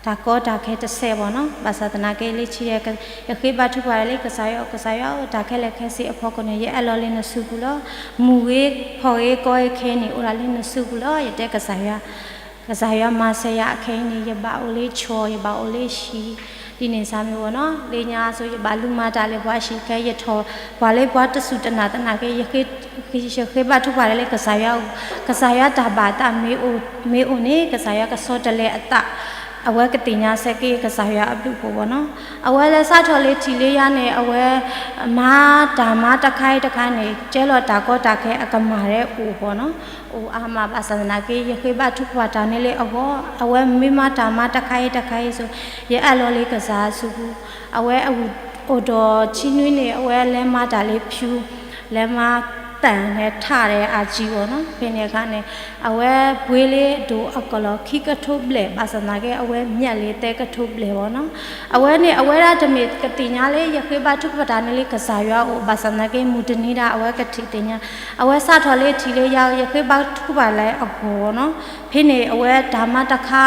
တၢ်ကီတၢ်ခဲတစဲးဘၣ်နီၤ. ဘၣ်ဆၣ်သနာ်က့လၢခံ ယဃ့ဘါထုကဖၣ်လၢကစၢ်ယွၤ, ကစၢ်ယွၤဧၢ, တၢ်ခဲလၢာ်ခဲဆ့အဖီခိၣ်န့ၣ် ယအၢၣ်လီၤလၢနစုပူၤလီၤ. မုၢ်ဂ့ၤဖီၣ်ဂ့ၤကီဂ့ၤခဲအံၤန့ၣ် အိၣ်ဒၣ်လၢနစုပူၤလီၤ. ယတဲကစၢ်ယွၤ, ကစၢ်ယွၤမၤစၢၤယၤအခဲအံၤန့ၣ် ယဘၣ်အိၣ်လၢဆီၣ် ယဘၣ်အိၣ်လၢဟံၣ် ဒ်န့ၣ်စ့ၢ်မ့ၢ်ဘၣ်နီၤ. လၢညါအသိး ယဘၣ်လူၤမၤတၢ်လၢပှၤဟံၣ်ခဲ ယထီၣ်ပှၤလၢပှၤတစူၢ်တနာ်သနာ်က့ ယဃ့ဘါထုကဖၣ်လၢကစၢ်ယွၤ, ကစၢ်ယွၤတၢ်ဘၣ်သးမ့ၢ်အိၣ်န့ၣ် ကစၢ်ယွၤကဆီတလဲအသး, အဝဲကသ့ၣ်ညါဆၢက့ၤ ကစၢ်ယွၤအဘျုးအဖှိၣ်ဘၣ်နီၤ. အဝဲလၢစးထီၣ်လၢထံၣ်လၢယၤန့ၣ် အဝဲ မၤတၢ်မၤတခါအံၤတခါန့ၣ် ကဲလီၤတၢ်ကီတၢ်ခဲအကမၣ်ရဲအိၣ်ဘၣ်နီၤ. အိၣ်အါမး ဘၣ်ဆၣ်သနာ်က့ ယဃ့ဘါထုကဖၣ်တၢ်န့ၣ်လၢအဂီၢ် အဝဲမ့ၢ်မၤတၢ်မၤတခါအံၤတခါအံၤစိၤ ယအၢၣ်လီၤလၢကစၢ်အစုပူၤ, အဝဲအအိၣ်ဒီးဆံနွံန့ၣ် အဝဲလဲၤမၤတၢ်လၢဖၠူ လဲၤမၤတၢ်န့ၣ်ထးဒီးအစံဘၣ်နီၤ. ဖဲန့ၣ်အခါန့ၣ် အဝဲပှ့ၤလၢဒိၣ်အကလီၢ်ခံကထိဘျဲၣ် ဘၣ်ဆၣ်သနာ်က့ အဝဲမၠးလံသၢကထိဘျဲၣ်ဘၣ်နီၤ. အဝဲန့ၣ် အဝဲဒၣ်တမ့ၢ်ကသ့ၣ်ညါလၢ ယဃ့ဘါထုကဖၣ်တၢ်န့ၣ်လၢကစၢ်ယွၤအအိၣ် ဘၣ်ဆၣ်သနာ်က့ မုၢ်တနံၤဒၣ် အဝဲကထံၣ်သ့ၣ်ညါ, အဝဲစးထီၣ်လၢထံၣ်လၢယၤ ယဃ့ဘါထုကဖၣ်လၢအဂီၢ်ဘၣ်နီၤ. ဖဲန့ၣ် အဝဲတၢ်မၤတခါ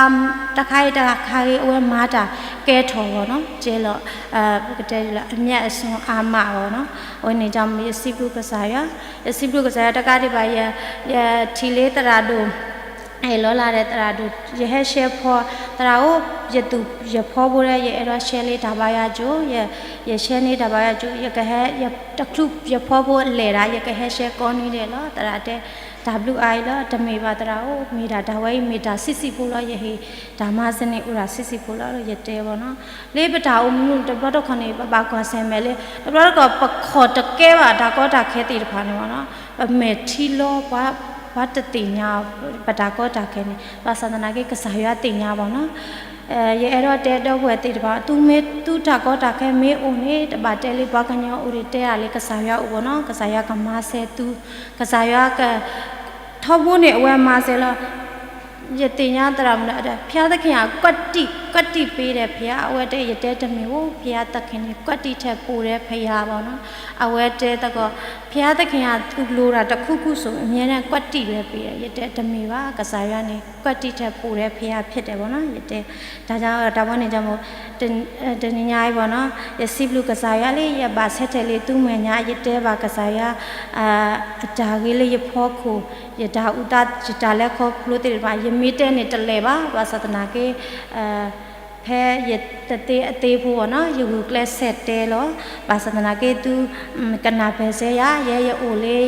တခါအံၤတခါအံၤ အဝဲမၤတၢ်ကဲထီၣ်ဘၣ်နီၤ, ကဲလီၤ ပကတဲလၢ အမျက်အစွန်းအါမးဘၣ်နီၤ. အဝဲန့ၣ်ကြောင့် ယစံးဘျုးကစၢ်ယွၤ, ယစံးဘျုးကစၢ်ယွၤတကးဒံးဘၣ် ယထံၣ်လၢသရၣ်ဒိၣ် အဲၣ်လီၤလၢ်ဒီးသရၣ်ဒိၣ် ယဟဲရှဲဖီ သရၣ်ဧၢ, ယသူၣ်ယဖီဖိဒီး ယအဲၣ်ဒိးရှဲလၢတၢ်ဘါယွၤကၠိ, ယရှဲန့ၢ်တၢ်ဘါယွၤကၠိ, ယကဟဲ တချုးယဖီဖိလဲၤဒၣ် ယကဟဲရှဲကိးနွံဒဲးလီၤ. သရၣ်တဲ တၢ်ဘျုးအါအံၤလီၤ, တမ့ၢ်ဘၣ်သရၣ်ဧၢ, မ့ၢ်ဒၣ်တၢ်ဝဲအံၤ မ့ၢ်တၢ်ဆံးဆံးဖိလီၤ, ယဟ့ၣ်တၢ်မၤစၢၤန့ၣ် အိၣ်ဒၣ်ဆံးဆံးဖိလီၤ ယတဲဘၣ်နီၤ. လၢပတၢ်အိၣ်မူတဘျီတခီၣ်န့ၣ် ပဘၣ်ကွၢ်ဆၢၣ်မဲာ်လၢ တဘျီတခီၣ် ပခိးတကဲဘၣ်တၢ်ကီတၢ်ခဲသ့ၣ်တဖၣ်န့ၣ်ဘၣ်နီၤ, ပမဲာ်ထံလီၤ ပှၤတသ့ၣ်ညါ ပတၢ်ကီတၢ်ခဲန့ၣ် ဘၣ်ဆၣ်သနာ်က့ ကစၢ်ယွၤသ့ၣ်ညါဘၣ်နီၤ. ယအဲၣ်ဒိးတဲဒီပုၢ်ဝဲၢ်သ့ၣ်တဖၣ် သုမ့ၢ်သုတၢ်ကီတၢ်ခဲမ့ၢ်အိၣ်န့ၣ် တဘၣ်တဲလၢပှၤကညီအိၣ်ဒီး တဲဒၣ်လၢကစၢ်ယွၤအိၣ်ဘၣ်နီၤ, ကစၢ်ယွၤကမၤစၢၤသု, ကစၢ်ယွၤက ထီဘိန့ၣ် အဝဲမၤစၢၤလီၤ. ယသ့ၣ်ညါသရၣ်မုၣ်ဒီး ဘုရားသခင်က ကွက်တိ ကွက်တိပေးတယ်ဘုရား, အဝဲတဲ ယတဲတမ့ၢ်ဧိၤ, ဘုရားသခင်န့ၣ် ကွက်တိထဲပိုတယ်ဘုရားဘၣ်နီၤ. အဝဲတဲသကိး ဘုရားသခင်က သူလိၤတၢ်တခုခုဆို အမြဲတမ်း ကွက်တိပဲပေးတယ်, ယတဲတမ့ၢ်ဘၣ်, ကစၢ်ယွၤန့ၣ် ကွက်တိထဲပိုတယ်ဘုရားဖြစ်တယ်ဘၣ်နီၤ, ယတဲ ဒါကြောင့် ဒါဝဲန့ၣ် ကြောင့်မို့ တနံၤညါအံၤဘၣ်နီၤ, ယစံးဘျုးကစၢ်ယွၤလၢ ယဘၣ်ဆၢထၢၣ်လၢသုမဲာ်ညါ, ယတဲဘၣ်ကစၢ်ယွၤ အတၢ်ဂ့ၤလၢယဖီခိၣ်, ယတၢ်အူသး ယတၢ်လဲၤခီဖျိသ့ၣ်တဖၣ် ယမ့ၢ်တဲန့ၣ်တလဲၤဘၣ်, ဘၣ်ဆၣ်သနာ်က့ ဖဲယတသ့အသ့ဖိဘၣ်နီၤ, ယဂုာ်ကျဲးစၢးတဲလီၤ. ဘၣ်ဆၣ်သနာ်က့ သု ကနၢ်ပၢၢ်စဲယၤ, ယဲယအိၣ်လၢ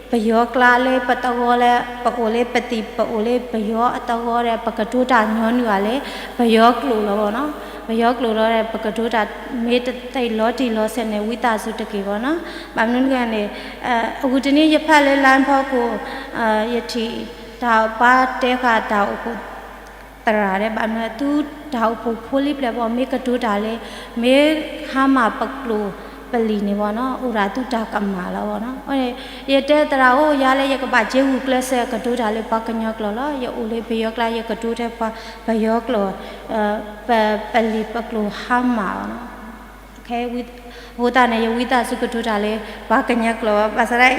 ပယီၤကျါလၢပသဝီလၢ ပအိၣ်လၢပသံၣ် ပအိၣ်လၢပယီၤအသဝီဒီး ပကတိၤတၢ်ညီနုၢ်ဘၣ်လၢ ပယီၤကျိာ်လီၤဘၣ်နီၤ, ပယီၤကျိာ်လီၤဒီး ပကတိၤတၢ်မ့ၢ်တသ့လီၤတံၢ်လီၤဆဲးန့ၣ် ဝံသးစူၤတက့ၢ်ဘၣ်နီၤ. ဘၣ်မနုၤတဂၤန့ၣ် အဂုၢ်တနံၤ ယဖးလၢ line ဖီခိၣ် ယထံၣ် တၢ်ပှၤတဲဃာ်တၢ်အိၣ်ဖှိၣ် သရၣ်ဒီး ဘၣ်မနုၤ သုတၢ်အိၣ်ဖှိၣ်ဖိလံၤပျဲၢ်ဘီ မ့ၢ်ကတိၤတၢ်လၢ မ့ၢ်ဟါမၢ်ပကျိာ်ပလံာ်န့ၣ်ဘၣ်နီၤ အိၣ်ဒၣ်သုတၢ်ကမၣ်လီၤဘၣ်နီၤ. ယတဲသရၣ်ဧၢ ယၤလၢယကဘၣ်စ့ဂုာ်ကျဲးစၢးကတိၤတၢ်လၢပှၤကညီကျိာ်လီၤ. ယအိၣ်လၢပယီၤကျါ ယကတိၤထဲပှၤပယီၤကျိာ် ပပလံာ်ပကျိာ်ဟါမၢ်ဘၣ်နီၤ. အဃိသတးန့ၣ် ယဝံသးစူၤကတိၤတၢ်လၢ ပှၤကညီကျိာ် ဘၣ်ဆၣ်ဒၣ်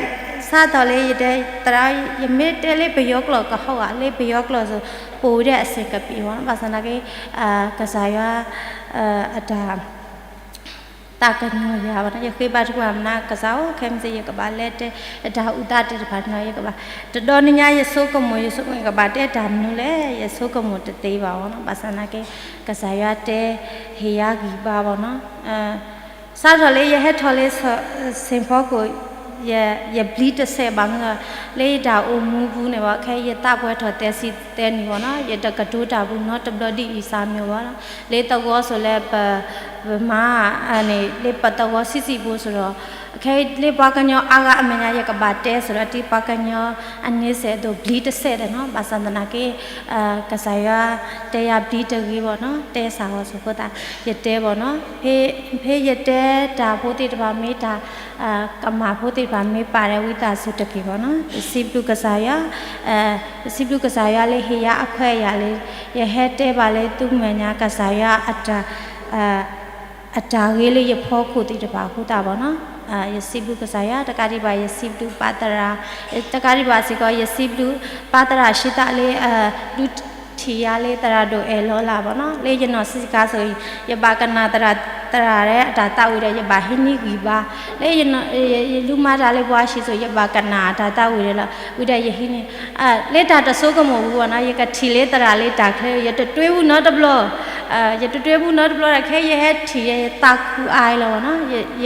စးထီၣ်လၢယတဲ သရၣ် ယမ့ၢ်တဲလၢပယီၤကျိာ်ကဟီၣ်ဂၤ လၢပယီၤကျိာ်စ့ၢ် ပိာ်ဝဲဒၣ်အဆင်ကပံာ်ဘၣ်နီၤ. ဘၣ်ဆၣ်သနာ်က့ ကစၢ်ယွၤ အတၢ် သးကညီၤယၤဘၣ်နီၤ. ယဃ့ဘါထုကဖၣ်မနုၤ ကစၢ်ဧၢ ခဲမုၢ်ဆ့ၣ် ယကဘၣ်လဲၤတဲ အတၢ်အူသးသ့ၣ်တဖၣ်နီၤ ယကဘၣ် တဒီနံၤညါ ယဆိကမိၣ် ယဆိကမိၣ် ယကဘၣ်တဲတၢ်မနုၤလဲၣ် ယဆိကမိၣ်တသ့ဘၣ်ဘၣ်နီၤ. ဘၣ်ဆၣ်သနာ်က့ ကစၢ်ယွၤတဲ ဟ့ၣ်ယၤဂံၢ်ဘါဘၣ်နီၤ. စးထီၣ်လၢယဟဲထီၣ်လၢ စ့ၣ်ဖီခိၣ် ယဘျံတစဲးဘၣ်မနုၤ လၢယတၢ်အိၣ်မူပူၤန့ၣ်ဘၣ် ခဲအံၤယသးပှဲၤထီၣ်သၢဆံသၢနံၣ်ဘၣ်နီၤ ယတကတိၤတၢ်ပူၤနီတဘျီဒ်အံၤစ့ၢ်မ့ၢ်ဘၣ်နီၤ. လၢသဝီစိၤလၢပ ပမၤန့ၣ် လၢပသဝီဆံးဆံးဖိစိၤဒီး ခဲအံၤလၢပှၤကညီအါဂၤအမဲာ်ညါ ယကဘၣ်တဲစ့ၢ်ကီး ဒ်ပှၤကညီအန့ဆဲးအသိး ဘျံတစဲးဒီးနီၤ, ဘၣ်ဆၣ်သနာ်က့ ကစၢ်ယွၤတဲယၤဘျံတဂ့ၤဘၣ်နီၤ, တဲစ့ၢ်ကီးစ့ၢ်ကီးသး ယတဲဘၣ်နီၤ, ဖဲယတဲတၢ်ဖိသ့ၣ်တဖၣ်မ့ၢ်တၢ် ကမၣ်ဖိသ့ၣ်တဖၣ်မ့ၢ်ပာ်ဒီးဝံသးစူၤတက့ၢ်ဘၣ်နီၤ, ယစံးဘျုးကစၢ်ယွၤ ယစံးဘျုးကစၢ်ယွၤလၢဟ့ၣ်ယၤအခွဲးအယာ်လၢ ယဟဲတဲဘၣ်လၢသုမဲာ်ညါ ကစၢ်ယွၤအတၢ် အတၢ်ဂ့ၤလၢယဖီခိၣ်သ့ၣ်တဖၣ်အဃိသတးဘၣ်နီၤ, ယစံးဘျုးကစၢ်ယွၤ တကးဒံးဘၣ် ယစံးဘျုးပၢ်သရၣ် တကးဒံးဘၣ်စ့ၢ်ကီး ယစံးဘျုးပၢ်သရၣ်ရှံသးလၢ ဒုးထံၣ်ယၤလၢသရၣ်ဒိၣ်အဲၣ်လီၤလၢ်ဘၣ်နီၤ, လၢယနီၢ်ဆံးစကၤစ့ၢ်ကီး ယဘၣ်ကနၣ်သရၣ် သရၣ်ဒီးအတၢ်သးဝံၣ်ဒီး ယဘၣ်ဟံးန့ၢ်ဂံၢ်ဘါ, လၢယလူၤမၤတၢ်လၢပှၤဟံၣ်စ့ၢ်ကီး ယဘၣ်ကနၣ်အတၢ်သးဝံၣ်ဒီးလီၤ, ဝံၤဒီးယဟံးန့ၢ် လၢတၢ်တဆိကမိၣ်ပူၤဘၣ်နီၤ, ယကထံၣ်လၢသရၣ်လၢတၢ်ချၢ ယတတွဲဘူးနီတဘျီ, ယတတွဲဘူးနီတဘျီဒီး ခဲအံၤယဟဲထံၣ်ယသးခုအါလီၤဘၣ်နီ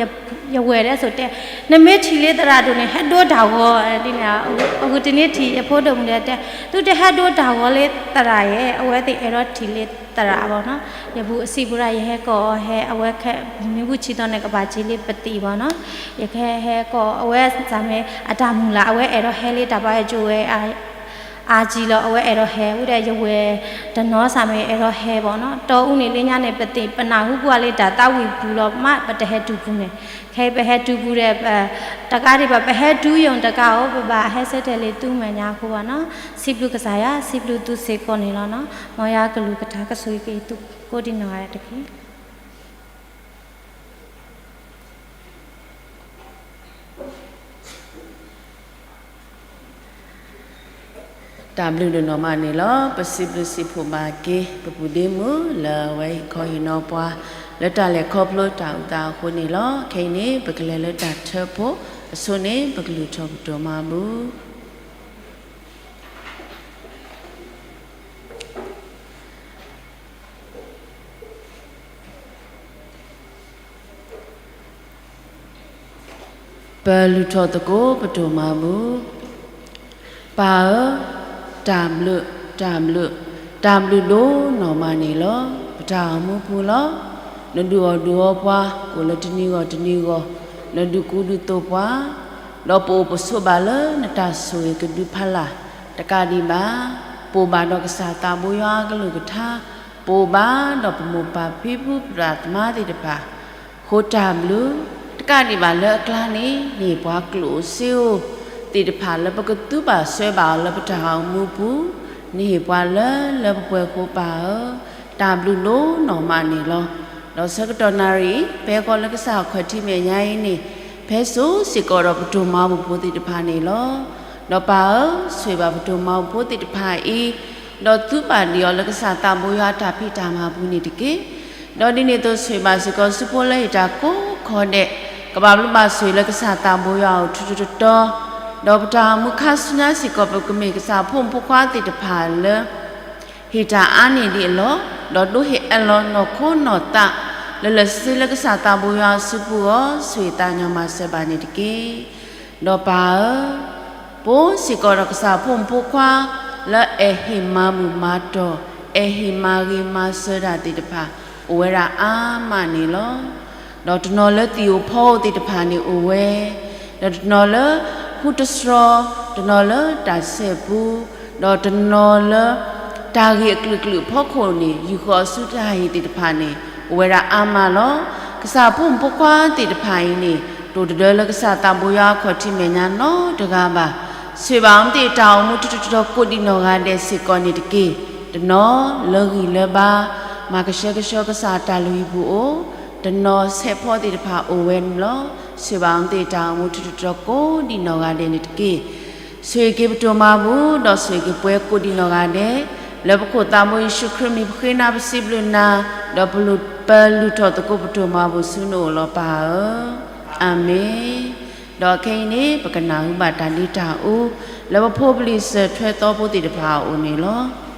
ၤ, ယဝဲၢ်ဒဲးစိၤတဲ နမ့ၢ်ထံၣ်လၢသရၣ်ဒိၣ်န့ၣ် ဟဲဒိတၢ်ဂီၤဒ်န့ၣ်, အဂုာ်တနံၤထံၣ်ယဖိဒိၣ်မုၣ်ဒီးတဲ သုတဟဲဒိတၢ်ဂီၤလၢသရၣ်ယဲၢ်, အဝဲသ့ၣ်အဲၣ်ဒိးထံၣ်လၢသရၣ်ဘၣ်နီၤ, ယဘူးအစံးဘူးရၣ် ယဟဲကိးအီၤဟဲ အဝဲခဲ မ့ၢ်ဘူးဆံးသီန့ၣ် ကဘၣ်စ့လၢပသံၣ်ဘၣ်နီၤ, ယကဟဲဟဲကိးအဝဲစ့ၢ်မ့ၢ် အတၢ်မုၢ်လၢ် အဝဲအဲၣ်ဒိးဟဲလၢတၢ်ဘါယွၤကၠိဝဲ အါကံလီၤ အဝဲအဲၣ်ဒိးဟဲ ဝံၤဒီးယဝဲၢ်တနီၤစ့ၢ်မ့ၢ်အဲၣ်ဒိးဟဲဘၣ်နီၤ, တီအူန့ၣ်လၢညါန့ၣ် ပသ့ၣ်ပနၢ်ဟူကွၢ်လၢတၢ်သးဝံၣ်ပူၤလီၤမး ပတဟဲတုၤပူၤန့ၣ်, ခဲအံၤပဟဲတုၤပူၤဒီး တကးဒံးဘၣ် ပဟဲတုၤယိာ်တကးဧိၤ ပဘၣ်ဟဲဆၢထၢၣ်လၢသုမဲာ်ညါအဃိဘၣ်နီၤ, စံးဘျုးကစၢ်ယွၤ စံးဘျုးသုစ့ၢ်ကီးန့ၣ်လီၤနီၤ, မ်ယွၤကလုၢ်ကထါကဆိၣ်ဂ့ၤက့ၤသုကိးဒံးနီၢ်ဂၤဒဲးတက့ၢ်. တၢ်ဘျုးဒိၣ်နီၢ်မးန့ၣ်လီၤ. ပစံးဘျုးစံးဖှိၣ်ဘၣ်က့ၤ ပပုၢ်ဒ့မုၣ်လၢအဝဲဟ့ၣ်ခီဟ့ၣ်နီၤပှၤ လၢတၢ်လဲၤခီဖျိတၢ်အုၣ်သးအဃိန့ၣ်လီၤ. ခဲအံၤန့ၣ် ပကလဲၤလၢတၢ်ထၢဖှိၣ်အဆိန့ၣ် ပကလုၢ်ထီၣ်ပဒိၣ်မၤဘူၣ် ပလုၢ်ထီၣ်သကိးပဒိၣ်မၤဘူၣ်. ပၢ်ဧၢ, တၢ်ဘျုး, တၢ်ဘျုး, တၢ်ဘျုးဒိၣ်နီၢ်မးန့ၣ်လီၤ. ပတၢ်အိၣ်မူပူၤလီၤ. နဒုးအီၣ်ဒုးအီပှၤ ကိးလၢတနံၤဂီၢ်တနံၤဂီၢ်, နဒုးကူဒုးသိးပှၤ, ဒီးပအိၣ်ပဆိးဘၣ်လၢနတၢ်ဆိၣ်ဂ့ၤကဒုဖးလၢ်, တကးဒံးဘၣ် ပအိၣ်ဘၣ်ဒီးကစၢ်သးဘိယွၤအကလုၢ်ကထါ, ပအိၣ်ဘၣ်ဒီးပမိၢ်ပၢ်ဖံဖုပသရၣ်သမါသ့ၣ်တဖၣ်, ဃိတၢ်ဘျုး, တကးဒံးဘၣ်လၢအကျါန့ၣ် နဟ့ၣ်ပှၤကျိၣ်ဧိၤစ့ဧိၤသ့ၣ်တဖၣ် လၢပကသူဘၣ်စွဲဘၣ်အီၤလၢပတၢ်အိၣ်မူပူၤ, နဟ့ၣ်ပှၤလၢလၢပှဲၤပှဲၤဃိ ပၢ်ဧၢ, တၢ်ဘျုးဒိၣ်နီၢ်မးန့ၣ်လီၤ. ဒီးဆၢကတီၢ်နၣ်ရံၣ်အံၤ ဖဲဃီလၢကစၢ်ခီၣ်ထံးမဲာ်ညါအံၤန့ၣ်, ဖဲစိၤစ့ၢ်ကီးဒီးပဒိၣ်မၤဘူၣ်ဖိသ့ၣ်တဖၣ်န့ၣ်လီၤ. ဒီးပၢ်ဧၢ, ဆိၣ်ဂ့ၤဘၣ်ပဒိၣ်မၤဘူၣ်ဖိသ့ၣ်တဖၣ်အံၤ, ဒီးသူဘၣ်ဒံးအီၤလၢကစၢ်သးဘိယွၤအတၢ်ဖံးတၢ်မၤပူၤန့ၣ်တက့ၢ်. ဒီးဒ်န့ၣ်အသိး ဆိၣ်ဂ့ၤဘၣ်စ့ၢ်ကီးဆူဖိလၢဟ့ၣ်တၢ်ကိးခီဒဲး, ကဘၣ်ဘျုးဘၣ်ဆိၣ်ဂ့ၤလၢကစၢ်သးဘိယွၤအအိၣ်ထူထူတီတီ, ဒီးပတၢ်အိၣ်မူခါဆူညါစ့ၢ်ကီး ပကမ့ၢ်ကစၢ်ဖိမုၣ်ဖိခွါသ့ၣ်တဖၣ်လၢ ဟ့ၣ်တၢ်အါန့ၢ်ဒံးအလီၢ်, ဒီးဒိးဟ့ၣ်အလီၤနီၢ်ခိနီၢ်သး လၢလၢာ်ဆ့ဆ့လၢကစၢ်သးဘိယွၤအစုပူၤအဂီၢ် ဆိၣ်ဂ့ၤသးညီမၤစၢၤဘၣ်န့ၣ်တက့ၢ်. ဒီးပၢ်ဧၢ, ပအိၣ်စ့ၢ်ကီးဒီးကစၢ်ဖိမုၣ်ဖိခွါ လၢအဲၣ်ဟ့ၣ်မၤဘူၣ်မၤတီၢ်, အဲၣ်ဟ့ၣ်မၤဂ့ၤမၤစၢၤတၢ်သ့ၣ်တဖၣ် အိၣ်ဝဲဒၣ်အါမးန့ၣ်လီၤ. ဒီးတနီၤလၢသံၣ်ဧိၤဖီဧိၤသ့ၣ်တဖၣ်န့ၣ်အိၣ်ဝဲ, ဒီးတနီၤလၢ ဃူတစှီၤ, တနီၤလၢတၢ်ဆဲးပူၤ, ဒီးတနီၤလၢ တၢ်ဂ့ၢ်အကလုာ်ကလုာ်အဖီခိၣ်န့ၣ် ယူာ်ဃီၤအစုတၢ်ဟ့ၣ်သ့ၣ်တဖၣ်န့ၣ် အိၣ်ဝဲဒၣ်အါမးလီၤ. ကစၢ်ဖိမုၣ်ဖိခွါသ့ၣ်တဖၣ်အံၤန့ၣ် တအိၣ်တဒၢလၢကစၢ်သးဘိယွၤအခီၣ်ထံးမဲာ်ညါနီတဂၤဘၣ်. ဆိၣ်ဂ့ၤဘၣ်အီၤမ့ၢ်တၢ်အိၣ်မူထူထူတီတီကိးဒံးနီၢ်ဂၤဒဲးစ့ၢ်ကီးန့ၣ်တက့ၢ်. တနီၤလၢဂံၢ်လၢဘါ မၤကဆှဲကဆှီကစၢ်အတၢ်လုၢ်ဟံၣ်ပူၤအိၣ်, တနီၤဆဲးဖီသ့ၣ်တဖၣ်အိၣ်ဝဲန့ၣ်လီၤ. ဆိၣ်ဂ့ၤဘၣ်အီၤမ့ၢ်တၢ်အိၣ်မူထူထူတီတီကိးဒံးနီၢ်ဂၤဒဲးန့ၣ်တက့ၢ်. ဆိၣ်ဂ့ၤက့ၤပဒိၣ်မၤဘူၣ် ဒီးဆိၣ်ဂ့ၤက့ၤပှၤကိးဒံးနီၢ်ဂၤဒဲး, လၢပခိၣ်သးဘိယ့ၣ်ၡူးခရံာ်မံၤပဃ့နၤပစံးဘျုးနၤ, ဒီးပလူၤပလူၤထီၣ်သကိးပဒိၣ်မၤဘူၣ်ဆူနအိၣ်လီၤပၢ်ဧၢ, အၤမ့ၣ်. ဒီးခဲအံၤန့ၣ် ပကနၢ်ဟူဘၣ်တၢ်ဒ့တၢ်အူ လၢပဖိပလံၤစၢၤထွဲသီဖိသ့ၣ်တဖၣ်အအိၣ်န့ၣ်လီၤ.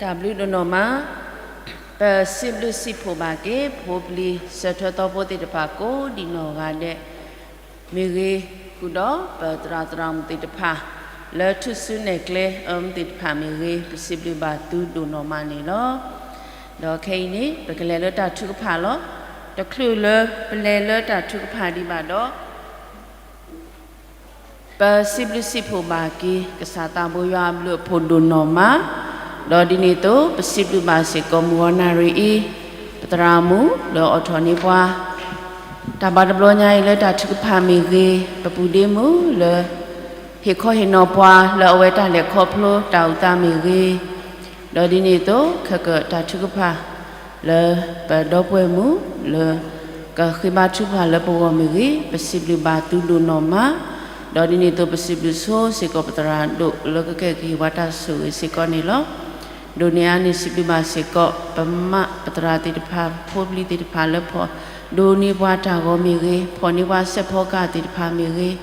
တၢ်ဘျုးဒိၣ်နီၢ်မး, ပစံးဘျုးစံးဖှိၣ်ဘၣ်က့ၤ ဖိပျံၤစၢၤထၢၣ်သီဖိသ့ၣ်တဖၣ်ကိးဒံးနီၢ်ဂၤဒဲးမ့ၢ်ဂ့ၤ, ဃုာ်ဒီးပသရၣ်သရၣ်မုၣ်သ့ၣ်တဖၣ် လၢထူၣ်စုနဲၣ်ကျဲအၢမုၢ်သ့ၣ်တဖၣ်မ့ၢ်ဂ့ၤ, ပစံးဘျုးဘၣ်သုဒိၣ်နီၢ်မးန့ၣ်လီၤ. ဒီးခဲအံၤန့ၣ် ပကလဲၤလၢတၢ်ထုကဖၣ်လီၤ. တချုးလၢပလဲၤလၢတၢ်ထုကဖၣ်ဒံးဘၣ်ဒီး ပစံးဘျုးစံးဖှိၣ်ဘၣ်က့ၤ ကစၢ်သးဘိယွၤအဘျုးအဖှိၣ်ဒိၣ်နီၢ်မး, ဒီးဒ်န့ၣ်အသိး ပစံးဘျုးဘၣ်စ့ၢ်ကီးမုၢ်ဂီၤနၣ်ရံၣ်အံၤ ပသရၣ်မုၣ်လၢအိးထီၣ်န့ၢ်ပှၤ တၢ်ဘါတဘျီညါအံၤလၢတၢ်ထုကဖၣ်မ့ၢ်ဂ့ၤ, ပပူၤဒ့မုၣ်လၢ ဟ့ၣ်ခီဟ့ၣ်နီၤပှၤလၢအဝဲတၢ်လဲၤခီဖျိတၢ်အိၣ်သးမ့ၢ်ဂ့ၤ, ဒီးဒ်န့ၣ်အသိး ခဲကတၢၢ်တၢ်ထုကဖၣ် လၢပဒီပုၢ်ဝဲၢ်မုၣ်လၢ ကဃ့ဘါထုကဖၣ်လၢပဂီၢ်မ့ၢ်ဂ့ၤ, ပစံးဘျုးဘၣ်သုဒိၣ်နီၢ်မး, ဒီးဒ်န့ၣ်အသိး ပစံးဘျုးဆိစ့ၢ်ကီးပသရၣ်ဒိၣ်လၢကကဲက့ၤပှၤတၢ်ဆိၣ်ဂ့ၤစ့ၢ်ကီးန့ၣ်လီၤ. ဒိၣ်န့ၢ်အါန့ၢ်စံးဘျုးဘၣ်စ့ၢ်ကီး ပမါပသရၣ်သ့ၣ်တဖၣ် ဖိပျံၤသ့ၣ်တဖၣ်လၢဖီၣ်ဒိၣ်န့ၢ်ပှၤတၢ်ဂီၤမ့ၢ်ဂ့ၤ, ဖီၣ်န့ၢ်ပှၤစဲးဖီကၢ်သ့ၣ်တဖၣ်မ့ၢ်ဂ့ၤ,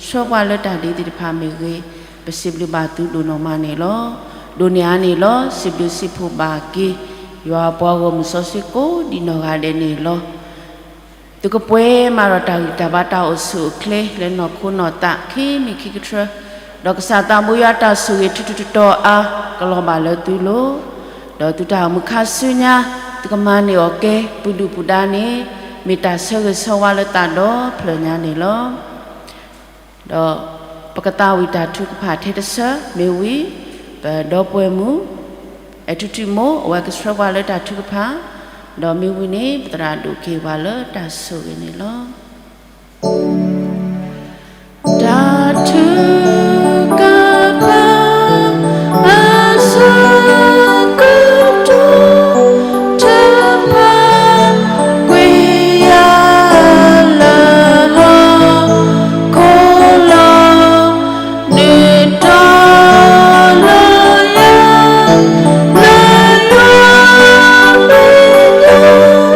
ဆှၢပှၤလၢတၢ်ဒ်သ့ၣ်တဖၣ်မ့ၢ်ဂ့ၤ, ပစံးဘျုးဘၣ်သုဒိၣ်နီၢ်မးန့ၣ်လီၤ. ဒိၣ်န့ၢ်အါန့ၣ်လီၤ စံးဘျုးစံးဖှိၣ်ဘၣ်က့ၤ ယွၤပှၤဂီၢ်မုၢ်စီဆှံကိးဒံးနီၢ်ဂၤဒဲးန့ၣ်လီၤ. သုကပှဲၤမးဒီးတၢ်ဂံၢ်တၢ်ဘါတၢ်အိၣ်ဆူၣ်အိၣ်ချ့လၢနီၢ်ခိနီၢ်သးခံမံၤခံကတြၢ, ဒီးကစၢ်သးဘိယွၤတၢ်ဆိၣ်ဂ့ၤထူထူတီတီအါ ကလီၤဘၣ်လၢသုလိၤ, ဒီးသုတၢ်အိၣ်မူခါဆူညါ သုကမၤန့ၢ်အီၣ်ကဲ ပူၤဒုၣ်ပူၤဒါန့ၣ် မ့ၢ်တၢ်ဆၢဂ့ၤဆၢဝါလၢသးဒီဖျၢၣ်ညါန့ၣ်လီၤ. ဒီးပကသးဝံၣ်တၢ်ထုကဖၣ်ထဲတဆၢ, မ့ၢ်ဝံၤ ပဒီပုၢ်ဝဲၢ်မုၣ် အဲၣ်ထူထူမိၢ် အဝဲကဆှၢပှၤလၢတၢ်ထုကဖၣ်, ဒီးမ့ၢ်ဝံၤန့ၣ် ပသရၣ်ဒိၣ်က့ၤပှၤလၢတၢ်ဆိၣ်ဂ့ၤန့ၣ်လီၤ. တၢ်ထုကဖၣ် အဆၢကတီၢ် တဖၣ်ကွံာ်ယၤလၢလီၢ်ခိၣ်လီၤ, နုာ်ထီၣ်လၢယၤ လၢယွၤမဲာ်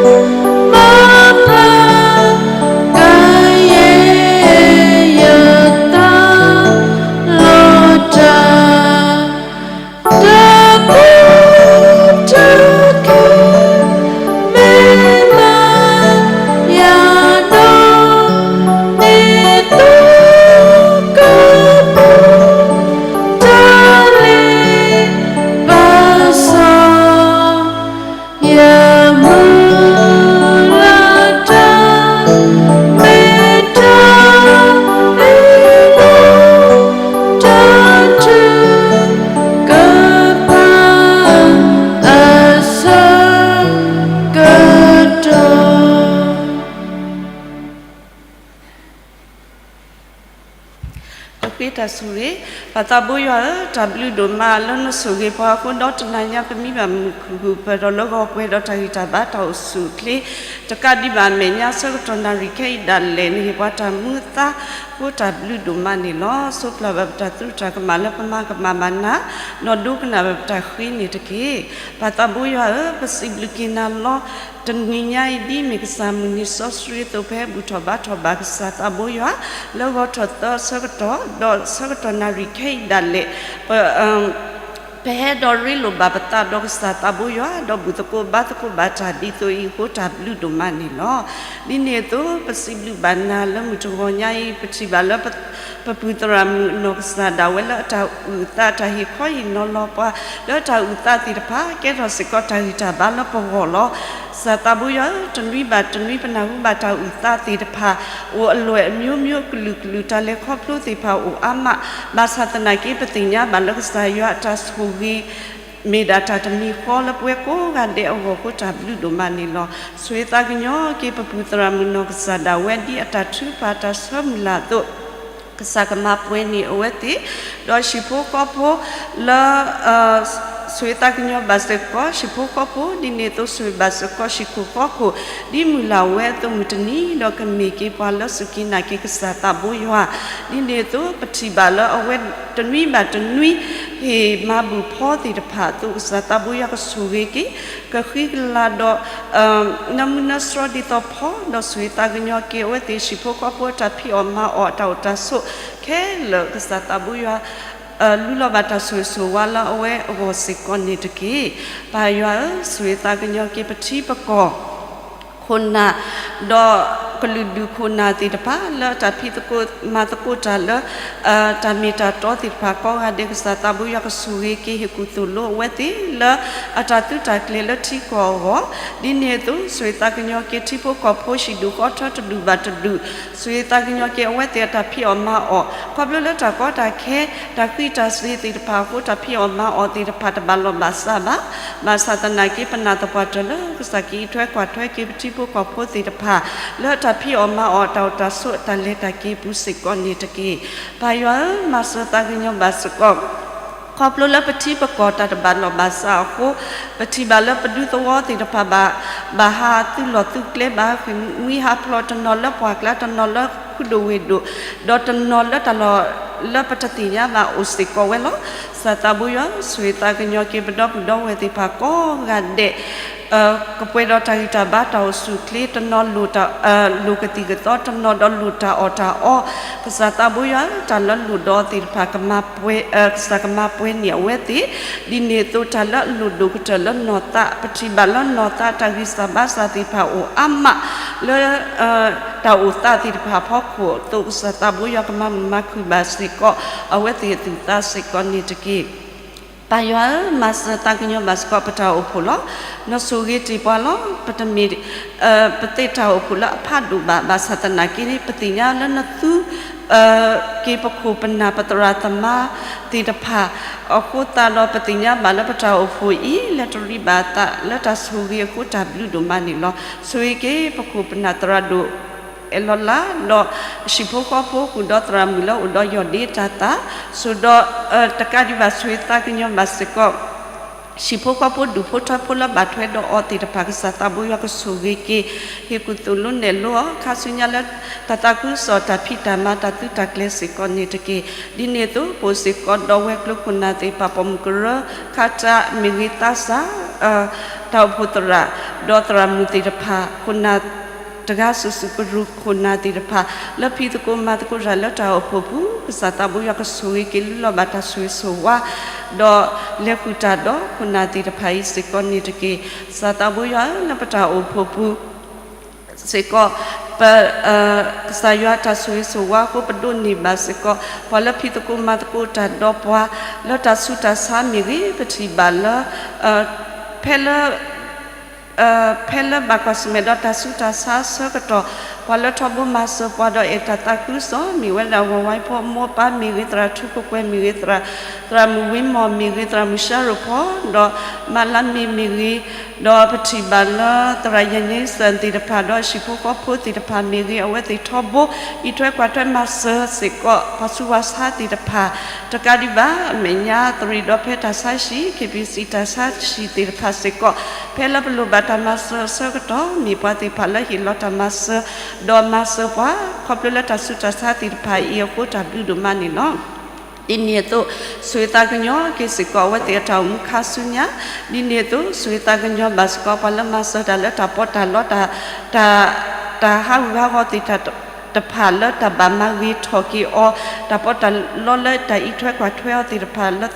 ညါ မၤဖျါ ကယဲၢ်ယသးလီၤတၢ် တၢ်ကိၢ်တၢ်ဂီၤ မ့ၢ်မၤယၤဒီး ဒ်သိးကပူၤ တၢ်လ့ပစီ ယမုၢ်လၢ်တၢ် မ့ၢ်တၢ်အ့ၣ်လိာ် တၢ်ထုကဖၣ် အဆၢကတီၢ်. တၢ်ဃ့တၢ်ဆိၣ်ဂ့ၤ, ပၢ်သးဘိယွၤဧၢ, တၢ်ဘျုးဒိၣ်မးလၢနဆိၣ်ဂ့ၤပှၤအဃိ ဒီတနၤညါပမံဘၣ်မုာ်ခုၣ်ခုၣ် ပၢၢ်ထီၣ်လၢဂီၤပှဲၤဒီးတၢ်ဂံၢ်တၢ်ဘါတၢ်အိၣ်ဆူၣ်အိၣ်ချ့ တကးဒံးဘၣ်အမဲာ်ညါဆၢကတီၢ်နၣ်ရံၣ်ခဲအံၤဒၣ်လဲာ် နဟ့ၣ်ပှၤတၢ်မူအသါအဃိ တၢ်ဘျုးဒိၣ်မးန့ၣ်လီၤ. ဆိးပျၢ်ဘၣ်ပတၢ်သရူးတၢ်ကမၣ်လၢပမၤကမၣ်ဘၣ်နၤ, ဒီးဒိကနၣ်ဘၣ်ပတၢ်ဃ့န့ၣ်တက့ၢ်. ပၢ်သးဘိယွၤဧၢ, ပစံးဘျုးက့ၤနၤလီၤ. တနံၤညါအံၤဒ်မ့ၢ်ကစၢ်မုၢ်နံၤစီဆှံအသိး ပဟဲဘူၣ်ထီၣ်ဘါထီၣ်ဘၣ်ကစၢ်သးဘိယွၤ လၢဂီၤထီၣ်သၢဆၢကတီၢ် ဒီးဆၢကတီၢ်နၣ်ရံၣ်ခဲအံၤဒၣ်လဲာ် ပ ပဟဲဒီးရ့လိာ်ဘၣ်ပသးဒီးကစၢ်သးဘိယွၤ ဒီးဘူၣ်သကိးဘါသကိးဘၣ်တၢ်ဒ်သိးအံၤအဃိ တၢ်ဘျုးဒိၣ်မးန့ၣ်လီၤ. ဒ်န့ၣ်အသိး ပစံးဘျုးဘၣ်နၤလၢမုၢ်တဂီၤညါအံၤ ပထံၣ်ဘၣ်လၢ ပပုၢ်သရၣ်မုၣ်အနီၢ်ကစၢ်ဒၣ်ဝဲလၢအတၢ်အုၣ်အသး တၢ်ဟ့ၣ်ခီဟ့ၣ်နီၤလီၤပှၤ လၢတၢ်အုၣ်သးသ့ၣ်တဖၣ် ကဲထီၣ်စ့ၢ်ကီးတၢ်ဂံၢ်တၢ်ဘါလၢပဂီၢ်လီၤ. ကစၢ်သးဘိယွၤဧၢ, တနွံဘၣ်တနွံပနၢ်ဟူဘၣ်တၢ်အုၣ်သးသ့ၣ်တဖၣ် အိၣ်အလွဲၢ်အမျိုးမျိုး ကလုာ်ကလုာ် တၢ်လဲၤခီဖျိသ့ၣ်တဖၣ်အိၣ်အါမး, ဘၣ်ဆၣ်သနာ်က့ ပသ့ၣ်ညါဘၣ်လၢကစၢ်ယွၤအတၢ်ဆိၣ်ဂ့ၤ မ့ၢ်ဒၣ်တၢ်တမံၤဃီလၢပဝဲကိးဂၤဒဲးအဂီၢ်အဃိ တၢ်ဘျုးဒိၣ်မးန့ၣ်လီၤ. ဆိၣ်ဂ့ၤသးကညီၤက့ၤပပုၢ်သရၣ်မုၣ်နီၢ်ကစၢ်ဒၣ်ဝဲ ဒ်အတၢ်ထုကဖၣ်တၢ်ဆၢမုၢ်လၢ်အသိး ကစၢ်ကမၤပှဲၤန့ၢ်အဝဲသ့ၣ်, ဒီးဟံၣ်ဖိဃီဖိလၢ ဆိၣ်ဂ့ၤသးကညီၤဘၣ်စ့ၢ်ကီး ဟံၣ်ဖိဃီဖိ, ဒ်န့ၣ်အသိး ဆိၣ်ဂ့ၤဘၣ်စ့ၢ်ကီး ဟံၣ်ခိၣ်ဃီခိၣ် ဒ်မုၢ်လၢ်ဝဲအသိး မုၢ်တနံၤဒီး ကမ့ၢ်က့ၤပှၤလၢစူၢ်က့ၤနာ်က့ၤကစၢ်သးဘိယွၤ, ဒ်န့ၣ်အသိး ပထံၣ်ဘၣ်လၢအဝဲတနွံဘၣ်တနွံ ဟ့ၣ်မၤဘူၣ်ဖီသ့ၣ်တဖၣ်အသိး ကစၢ်သးဘိယွၤကဆိၣ်ဂ့ၤက့ၤ ကဃံကလၤဒီး နၢမူနၢဆှီဒ်သိးဖီ, ဒီးဆိၣ်ဂ့ၤသးကညီၤက့ၤအဝဲသ့ၣ် ဟံၣ်ဖိဃီဖိ အတၢ်ဖံးအီၣ်မၤအီၣ် အတၢ်အိၣ်တၢ်ဆိးခဲလၢာ် ကစၢ်သးဘိယွၤ လူလီၤဘၣ်တၢ်ဆိၣ်ဂ့ၤဆိၣ်ဝါလၢအဝဲအဂီၢ်စ့ၢ်ကီးန့ၣ်တက့ၢ်. ပၢ်ယွၤဧၢ, ဆိၣ်ဂ့ၤသးကညီၤက့ၤပထံပကီၢ် ခိၣ်နၢ် ဒီးကလုာ်ဒူၣ်ခိၣ်နၢ်သ့ၣ်တဖၣ် လၢအတၢ်ဖံးသကိးမၤသကိးတၢ်လၢ တၢ်မ့ၢ်တၢ်တီသ့ၣ်တဖၣ်ကိးဂၤဒဲး ကစၢ်သးဘိယွၤကဆိၣ်ဂ့ၤက့ၤ ဟ့ၣ်ကူၣ်သိၣ်လိအဝဲသ့ၣ်လၢ အတၢ်သုးတၢ်ကျဲၤလၢထံကီၢ်အဂီၢ်, ဒ်န့ၣ်အသိး ဆိၣ်ဂ့ၤသးကညီၤက့ၤထံဖိကီၢ်ဖိ ဟံၣ်ဒူၣ်ဃီထၢတဒူၣ်ဘၣ်တဒူၣ်, ဆိၣ်ဂ့ၤသးကညီၤက့ၤအဝဲသ့ၣ်အတၢ်ဖံးအီၣ်မၤအီၣ် ခီဖျိလၢတၢ်ကီတၢ်ခဲ တၢ်ဃံတၢ်စ့ၤသ့ၣ်တဖၣ်အဃိ တၢ်ဖံးအီၣ်မၤအီၣ်သ့ၣ်တဖၣ်တဘၣ်လီၢ်ဘၣ်စးဘၣ်. ဘၣ်ဆၣ်သနာ်က့ ပနာ်သပှၢ်တၢၢ်လၢ ကစၢ်ကအံးထွဲကွၢ်ထွဲက့ၤပထံဖိကီၢ်ဖိသ့ၣ်တဖၣ် လၢတၢ်ဖံးအီၣ်မၤအီၣ်တၢ်အိၣ်တၢ်ဆိးအတၢ်လဲၤတၢ်က့ၤအပူၤစ့ၢ်ကီးန့ၣ်တက့ၢ်. ပၢ်ယွၤဧၢ, မၤစၢၤသးကညီၤဘၣ်စ့ၢ်ကီး ခီဖျိလၢပထံပကီၢ်တၢ်တဘၣ်လီၢ်ဘၣ်စးအဃိ, ပထံၣ်ဘၣ်လၢပဒူသဝီသ့ၣ်တဖၣ်ဘၣ်, ဘၣ်ဟးသုးလီၢ်သုးကျဲ ဘၣ်ဟးဃ့ၢ်မှံဟးဖျိး တနီၤလၢပှၢ်ကျါ တနီၤလၢဃုဒိၣ်ဝ့ၢ်ဒိၣ်, ဒီးတနီၤလၢတၢ်လီၢ်လၢပတသ့ၣ်ညါဘၣ်အိၣ်စ့ၢ်ကီးဝဲလီၤ. ကစၢ်သးဘိယွၤ ဆိၣ်ဂ့ၤသးကညီၤက့ၤပဒီပုၢ်ဒီဝဲၢ်သ့ၣ်တဖၣ်ကိးဂၤဒဲး ကပှဲၤဒီးတၢ်ဂံၢ်တၢ်ဘါတၢ်အိၣ်ဆူၣ်အိၣ်ချ့ တနီၤလိၣ် လိၣ်ကသံၣ်ကသီ တနီၤဒီးလိၣ်တၢ်အီၣ်တၢ်အီ, ကစၢ်သးဘိယွၤ တၢ်လၢလိၣ်ဒီးသ့ၣ်တဖၣ် ကမၤပှဲၤ, ကစၢ်ကမၤပှဲၤန့ၢ်အဝဲသ့ၣ်, ဒ်န့ၣ်အသိးတၢ်လၢအလိၣ်ဒိၣ်ကတၢၢ်လၢနီၢ်သး ပထံၣ်ဘၣ်လၢနီၢ်သးတၢ်ဂံၢ်စၢ်ဘါစၢ်သ့ၣ်တဖၣ်အိၣ်အါမးလၢ တၢ်အိၣ်သးသ့ၣ်တဖၣ်အဖီခိၣ်အသိး ကစၢ်သးဘိယွၤကမၤမုာ်မၤခုၣ်ဘၣ်စ့ၢ်ကီး အဝဲသ့ၣ်အသူၣ်သးစ့ၢ်ကီးန့ၣ်တက့ၢ်. ပၢ်ယွၤဧၢ, မၤစၢၤသးကညီၤဘၣ်စ့ၢ်ကီးပတၢ်အိၣ်ဖှိၣ်လီၤ. နဆိၣ်ဂ့ၤတ့ၢ်ပှၤလီၤ. ပတမ့ၢ် ပသ့ၣ်တၢ်အိၣ်ဖှိၣ်လၢအဖးဒိၣ်ဘၣ်, ဘၣ်ဆၣ်သနာ်က့န့ၣ် ပသ့ၣ်ညါလၢနသူ က့ၤပခိၣ်ပနၢ်ပသရၣ်သမါသ့ၣ်တဖၣ် အဃိသတးဒီး ပသ့ၣ်ညါဘၣ်လၢပတၢ်အိၣ်ဖှိၣ်အံၤ လဲၤတရံးဘၣ်အသးလၢတၢ်ဆိၣ်ဂ့ၤအဃိ တၢ်ဘျုးဒိၣ်မးန့ၣ်လီၤ. ဆိၣ်ဂ့ၤက့ၤပခိၣ်ပနၢ်သရၣ်ဒိၣ် အဲၣ်လီၤလး ဒီးဟံၣ်ဖိဃီဖိ ဃုာ်ဒီးသရၣ်မုၣ်လၢအိၣ်ဒီးယီၢ်ဒ့တၢ်သး, ဆိၣ်ဒီး တကးဒံးဘၣ် ဆိၣ်ဂ့ၤသးကညီၤဘၣ်စ့ၢ်ကီး ဟံၣ်ဖိဃီဖိဒူၣ်ဖိထၢဖိလၢဘၣ်ထွဲဒီးအီၤသ့ၣ်တဖၣ် ကစၢ်သးဘိယွၤကဆိၣ်ဂ့ၤက့ၤ ဟ့ၣ်ကူၣ်သိၣ်လိနဲၣ်လိအီၤ ခါဆူညါလၢ တၢ်သးခုကစီၣ်တၢ်ဖံးတၢ်မၤတၢ်သုးတၢ်ကျဲၤစ့ၢ်ကီးန့ၣ်တက့ၢ်. ဒ်န့ၣ်အသိး ပအိၣ်စ့ၢ်ကီးဒီးဝဲၤကျိၤခိၣ်နၢ်သ့ၣ်တဖၣ် ပိာ်မုၣ်ကရၢ ခါတၢ်မ့ၢ်ဂ့ၤ သးစၢ် တၢ်အိၣ်ဖှိၣ်သရၣ် ဒီးသရၣ်မုၣ်သ့ၣ်တဖၣ် ခိၣ်နၢ်တဂၤစုာ်စုာ် ကရူၢ်ခိၣ်နၢ်သ့ၣ်တဖၣ် လၢဖံးသကိးမၤသကိးတၢ်လၢတၢ်အိၣ်ဖှိၣ်ပူၤ ကစၢ်သးဘိယွၤကဆိၣ်ဂ့ၤက့ၤ လုၢ်လီၤဘၣ်တၢ်ဆိၣ်ဂ့ၤဆိၣ်ဝါ ဒီးလဲၤဃုာ်တၢ်ဒီးခိၣ်နၢ်သ့ၣ်တဖၣ်အံၤစ့ၢ်ကီးန့ၣ်တက့ၢ်. ကစၢ်သးဘိယွၤဧၢ, လၢပတၢ်အိၣ်ဖှိၣ်ပူၤ စ့ၢ်ကီး ပ ကစၢ်ယွၤတၢ်ဆိၣ်ဂ့ၤဆိၣ်ဝါအဃိ ပဒိးန့ၢ်ဘၣ်စ့ၢ်ကီး ပှၤလၢဖံးသကိးမၤသကိးတၢ်ဒီးပှၤ လၢတၢ်ဆူးတၢ်ဆါမ့ၢ်ဂ့ၤ ပထံၣ်ဘၣ်လၢ ဖဲလၢ ဖဲလၢဘၣ်ကွၢ်ဆၢၣ်မဲာ်ဒီးတၢ်ဆူးတၢ်ဆါအဆၢကတီၢ် ပှၤလၢထီဘိမၤစၢၤပှၤဒီးအဲၣ်တၢ်သးခုကစီၣ် မ့ၢ်ဝဲဒၣ်ဝၤဝါဖိအမိၢ်အပၢ်မ့ၢ်ဂ့ၤ သရၣ်ထူကကွဲၢ်မ့ၢ်ဂ့ၤ သရၣ် သရၣ်မုၣ်ဝ့မီၢ်မ့ၢ်ဂ့ၤ သရၣ်မုၣ်ရှါရိၤဖီ ဒီးမးလါမ့ၢ်မ့ၢ်ဂ့ၤ ဒီးပထံၣ်ဘၣ်လၢသရၣ်ယၤညါစၢၣ်သ့ၣ်တဖၣ် ဒီးဟံၣ်ဖိဃီဖိသ့ၣ်တဖၣ်မ့ၢ်ဂ့ၤ အဝဲသ့ၣ်ထီဘိ အံးထွဲကွၢ်ထွဲမၤစၢၤစ့ၢ်ကီး ပှၤဆူးပှၤဆါသ့ၣ်တဖၣ် တကးဒံးဘၣ် အမဲာ်ညါသရံးဒီးဖဲတၢ်ဆါဟံၣ် KBC တၢ်ဆါဟံၣ်သ့ၣ်တဖၣ်စ့ၢ်ကီး ဖဲလၢပလိၣ်ဘၣ်တၢ်မၤစၢၤအဆၢကတီၢ် မ့ၢ်ပှၤသ့ၣ်တဖၣ်လၢဟ့ၣ်လီၤတၢ်မၤစၢၤ ဒီးမၤစၢၤပှၤ ခီဖျိလၢတၢ်ဆူးတၢ်ဆါသ့ၣ်တဖၣ်အံၤအဃိ တၢ်ဘျုးဒိၣ်မးန့ၣ်လီၤ. ဒ်န့ၣ်အသိး ဆိၣ်ဂ့ၤသးကညီၤက့ၤစ့ၢ်ကီးအဝဲသ့ၣ်အတၢ်အိၣ်မူခါဆူညါ, ဒ်န့ၣ်အသိး ဆိၣ်ဂ့ၤသးကညီၤဘၣ်စ့ၢ်ကီး ပှၤလၢမၤစၢၤတၢ်လၢတၢ်ပီးတၢ်လီ တၢ် တၢ်ဟးဂူာ်ဟးဂီၤသ့ၣ်တဖၣ်လၢတၢ်ဘၣ်မၤဂ့ၤထီၣ်က့ၤအီၤ, တၢ်ပီးတၢ်လီလၢတၢ်အံးထွဲကွၢ်ထွဲအီၤသ့ၣ်တဖၣ်လၢ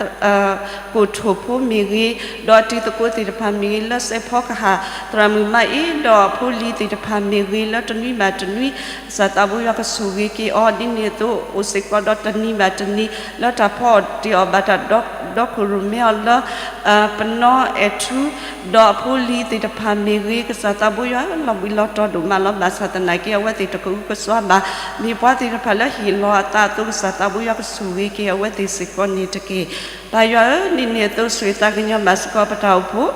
ကိၣ်ထိၣ်ဖိမ့ၢ်ဂ့ၤ, ဒီးတံၤသကိးသ့ၣ်တဖၣ်မ့ၢ်ဂ့ၤ လၢစဲးဖီကဟၣ် သရၣ်မုၣ်မါအ့ ဒီးအဖိလံၤသ့ၣ်တဖၣ်မ့ၢ်ဂ့ၤ လၢတနွံဘၣ်တနွံ ကစၢ်သးဘိယွၤကဆိၣ်ဂ့ၤက့ၤအီၤ ဒ်န့ၣ်အသိး အိၣ်စ့ၢ်ကီးဒီးတနံၤဘၣ်တနံၤ လၢတၢ်ဖီအီၣ်တ့ၢ်အီၣ်ဘၣ်တၢ်ဒီခိၣ်ရိၣ်မဲအီၤလၢ ပနီၢ်အဲၣ်ထူ ဒီးအဖိလံၤသ့ၣ်တဖၣ်မ့ၢ်ဂ့ၤ ကစၢ်သးဘိယွၤလီၤဘှံးလီၤတီၤဒိၣ်မးလီၤ. ဘၣ်ဆၣ်သနာ်က့ အဝဲသ့ၣ်တကအုကစွါဘၣ် မ့ၢ်ပှၤသ့ၣ်တဖၣ်လၢဟ့ၣ်လီၤအသးအသိး ကစၢ်သးဘိယွၤကဆိၣ်ဂ့ၤက့ၤအဝဲသ့ၣ်စ့ၢ်ကီးန့ၣ်တက့ၢ်. ပၢ်ယွၤဧၢ, ဒ်န့ၣ်အသိး ဆိၣ်ဂ့ၤသးကညီၤဘၣ်စ့ၢ်ကီးပတၢ်အိၣ်ဖှိၣ်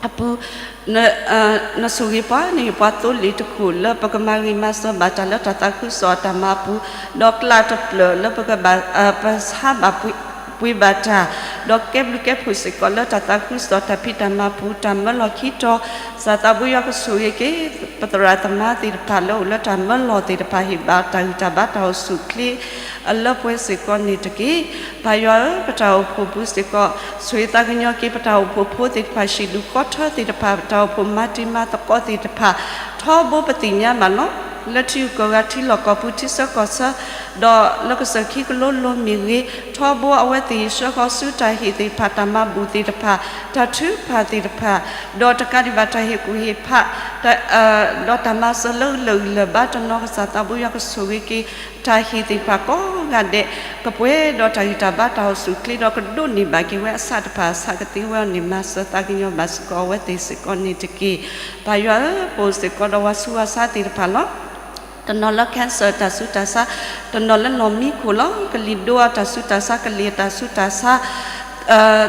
အပူၤ နဆိၣ်ဂ့ၤပှၤ နဟ့ၣ်ပှၤသိလ့ၣ်တခိၣ် လၢပကမၤဂ့ၤမၤစၢၤဘၣ်တၢ်လၢတၢ်သးခုကစီၣ်အတၢ်မၤအပူၤ, ဒီးကျးတဖျၢၣ်လၢပကဘၣ် ပဆါဘၣ်ပှ့ၤဘၣ်တၢ်, ဒီးကဲဘျုးကဲဖှိၣ်စ့ၢ်ကီးလၢတၢ်သးခုကစီၣ်တၢ်ဖံးတၢ်မၤပူၤ တၢ်မၢလီၤခံတီၤ, ကစၢ်သးဘိယွၤကဆိၣ်ဂ့ၤက့ၤ ပသရၣ်သမါသ့ၣ်တဖၣ်လၢအိၣ်လၢတၢ်မၢလီၤသ့ၣ်တဖၣ် ဟ့ၣ်ဘၣ်တၢ်ဂံၢ်တၢ်ဘါတၢ်အိၣ်ဆူၣ်အိၣ်ချ့ အလၢပှဲၤစ့ၢ်ကီးန့ၣ်တက့ၢ်. ပၢ်ယွၤဧၢ, ပတၢ်အိၣ်ဖှိၣ်ပူၤစ့ၢ်ကီး ဆိၣ်ဂ့ၤသးကညီၤက့ၤပတၢ်အိၣ်ဖှိၣ်ဖိသ့ၣ်တဖၣ် ဟံၣ်ဒူၣ်ဃီထၢသ့ၣ်တဖၣ် ပတၢ်အိၣ်ဖှိၣ်မၤတံၤမၤသကိးသ့ၣ်တဖၣ် ထီဘိပသ့ၣ်ညါဘၣ်လီၤ. လၢထံဂုၤကီၢ်ဂၤ ထံလီၢ်ကီၢ်ပူၤ ထံဆၢကီၢ်ဆၢ ဒီးလၢကစၢၢ်ခံကလိလိၤမ့ၢ်ဂ့ၤ, ထီဘိအဝဲသ့ၣ်ဆှၢဃီၤဆူတၢ်ဟ့ၣ်သ့ၣ်တဖၣ်, တၢ်မၤဘူၣ်သ့ၣ်တဖၣ်, တၢ်ထုကဖၣ်သ့ၣ်တဖၣ်, ဒီးတကးဒံးဘၣ်တၢ်ဟ့ၣ်ကူၣ်ဟ့ၣ်ဖး, ဒီးတၢ်မၤစၢၤလၢလၢာ်ဂံၢ်လၢာ်ဘါတနီၤ ကစၢ်သးဘိယွၤကဆိၣ်ဂ့ၤက့ၤ တၢ်ဟ့ၣ်သ့ၣ်တဖၣ်ကိးဂၤဒဲး ကပှဲၤဒီးတၢ်ဂံၢ်တၢ်ဘါ တၢ်အိၣ်ဆူၣ်အိၣ်ချ့ ဒီးကဒိးန့ၢ်ဘၣ်က့ၤဝဲအဆၣ်တဖၣ် ဆၣ်ကသ့ဝဲအီၤန့ၣ် မၤစၢၤသးကညီၤဘၣ်စ့ၢ်ကီးအဝဲသ့ၣ်စ့ၢ်ကီးန့ၣ်တက့ၢ်. ပၢ်ယွၤဧၢ, ပအိၣ်စ့ၢ်ကီးဒီးဝၤဆူးဝၤဆါသ့ၣ်တဖၣ်လီၤ. တနီၤလၢ cancer တၢ်ဆူးတၢ်ဆါ, တနီၤလၢနီၢ်မံခိၣ်လီၤ, ကလံၤဒိအတၢ်ဆူးတၢ်ဆါ, ကလံၤအတၢ်ဆူးတၢ်ဆါ,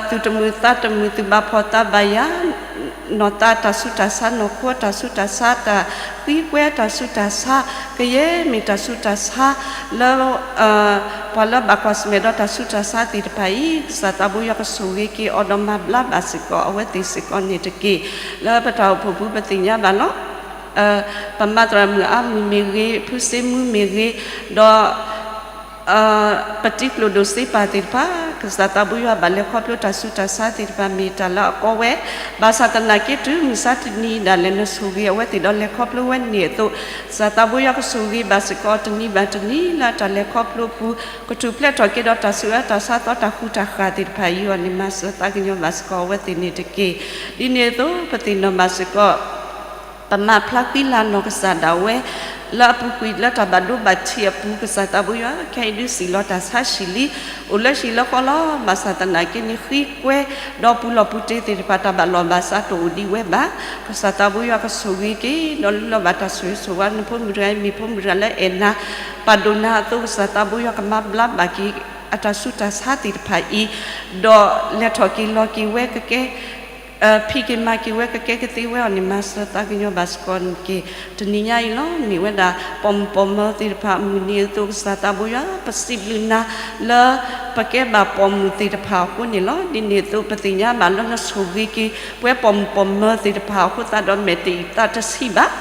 သူၣ်တမုာ်သးတမုာ်, သူၣ်ဘၣ်ဖှီၣ်သးဘၣ်ယာ်, နီၢ်သးတၢ်ဆူးတၢ်ဆါ, နီၢ်ခိအတၢ်ဆူးတၢ်ဆါ, တၢ်ဃံကွဲတၢ်ဆူးတၢ်ဆါ, ကယဲၢ်မ့ၢ်တၢ်ဆူးတၢ်ဆါ လၢ ပှၤလၢဘၣ်ကွၢ်ဆၢၣ်မဲာ်ဒီးတၢ်ဆူးတၢ်ဆါသ့ၣ်တဖၣ်အံၤ ကစၢ်သးဘိယွၤကဆိၣ်ဂ့ၤက့ၤအီၤဒီးမၤဘျါဘၣ်စ့ၢ်ကီးအဝဲသ့ၣ်စ့ၢ်ကီးန့ၣ်တက့ၢ်. လၢပတၢ်အိၣ်ဖှိၣ်ပူၤပသ့ၣ်ညါဘၣ်လီၤ. ပမၤသရၣ်မုၣ်အါမုၢ်မ့ၢ်ဂ့ၤ, ဖုစ့မူမ့ၢ်ဂ့ၤ, ဒီး ပတံၤကျိၣ်ဒိၣ်စ့ပာ်သ့ၣ်တဖၣ် ကစၢ်သးဘိယွၤဘၣ်လဲၤခီဖျိတၢ်ဆူးတၢ်ဆါသ့ၣ်တဖၣ်မ့ၢ်တၢ်လၢအကီဝဲ, ဘၣ်ဆၣ်သနာ်က့တုၤမုၢ်ဆါတနံၤဒၣ်လဲာ် နဆိၣ်ဂ့ၤအဝဲသ့ၣ်ဒီးလဲၤခီဖျိဝဲန့ၣ်အသိး, ကစၢ်သးဘိယွၤကဆိၣ်ဂ့ၤဘၣ်စ့ၢ်ကီးတနံၤဘၣ်တနံၤလၢတၢ်လဲၤခီဖျိပူၤ, ကထူၣ်ဖျဲးထီၣ်က့ၤဒီးတၢ်ဆူးအၢတၢ်ဆါသီတၢ်ဃူတၢ်ဃာ်သ့ၣ်တဖၣ်အံၤအီၤန့ၣ် မၤစၢၤသးကညီၤဘၣ်စ့ၢ်ကီးအဝဲသ့ၣ်န့ၣ်တက့ၢ်. ဒ်န့ၣ်အသိး ပသ့ၣ်နီၣ်ဘၣ်စ့ၢ်ကီး ပမၤဖျါဃံလၤနီၢ်ကစၢ်ဒၣ်ဝဲ လၢအပူၤကွံာ်လၢတၢ်ဘၣ်ဒိဘၣ်ထံးအပူၤ ကစၢ်သးဘိယွၤ ခဲအံၤဒုးစံၣ်လီၤတၢ်ဆါဟံၣ်လံ, အိၣ်လၢဟံၣ်လၢဃီလီၤ. ဘၣ်ဆၣ်သနာ်က့န့ၣ် ဃံကွဲဒီးပူၤလီၢ်ပူၤတ့သ့ၣ်တဖၣ် တၢ်ဘၣ်လီၢ်ဘၣ်စးတအိၣ်ဒံးဝဲဘၣ်. ကစၢ်သးဘိယွၤကဆိၣ်ဂ့ၤက့ၤ ဒီးလုၢ်လီၤဘၣ်တၢ်ဆိၣ်ဂ့ၤဆိၣ်ဝါ နဖိမုၣ်တဂၤအံၤ မ့ၢ်ဖိမုၣ်တဂၤလၢအဲၣ်နၤ ပာ်ဒိၣ်နၤအသိး ကစၢ်သးဘိယွၤကမၤဘျါဘၣ်က့ၤ အတၢ်ဆူးတၢ်ဆါသ့ၣ်တဖၣ်အံၤ, ဒီးလဲၤထီၣ်က့ၤလီၤက့ၤဝဲကကဲ ဖံးက့ၤမၤက့ၤဝဲကကဲကသ့ဝဲအီၤန့ၣ် မၤစၢၤသးကညီၤဘၣ်စ့ၢ်ကီးန့ၣ်တက့ၢ်. တနံၤညါအံၤလီၤ မ့ၢ်ဝဲဒၣ် ပိာ်မုၣ်ပိာ်မၢၤသ့ၣ်တဖၣ်အမုၢ်နံၤအသိး ကစၢ်သးဘိယွၤ ပစံးဘျုးနၤလၢ ပကဲဘၣ်ပိာ်မုၣ်သ့ၣ်တဖၣ်အဃိန့ၣ်လီၤ. ဒ်န့ၣ်အသိး ပသ့ၣ်ညါဘၣ်လၢနဆိၣ်ဂ့ၤက့ၤ ပဝဲပိာ်မုၣ်ပိာ်မၢၤသ့ၣ်တဖၣ်အဃိသတးဒီး မဲာ်တအံၤသးတဆံးဘၣ်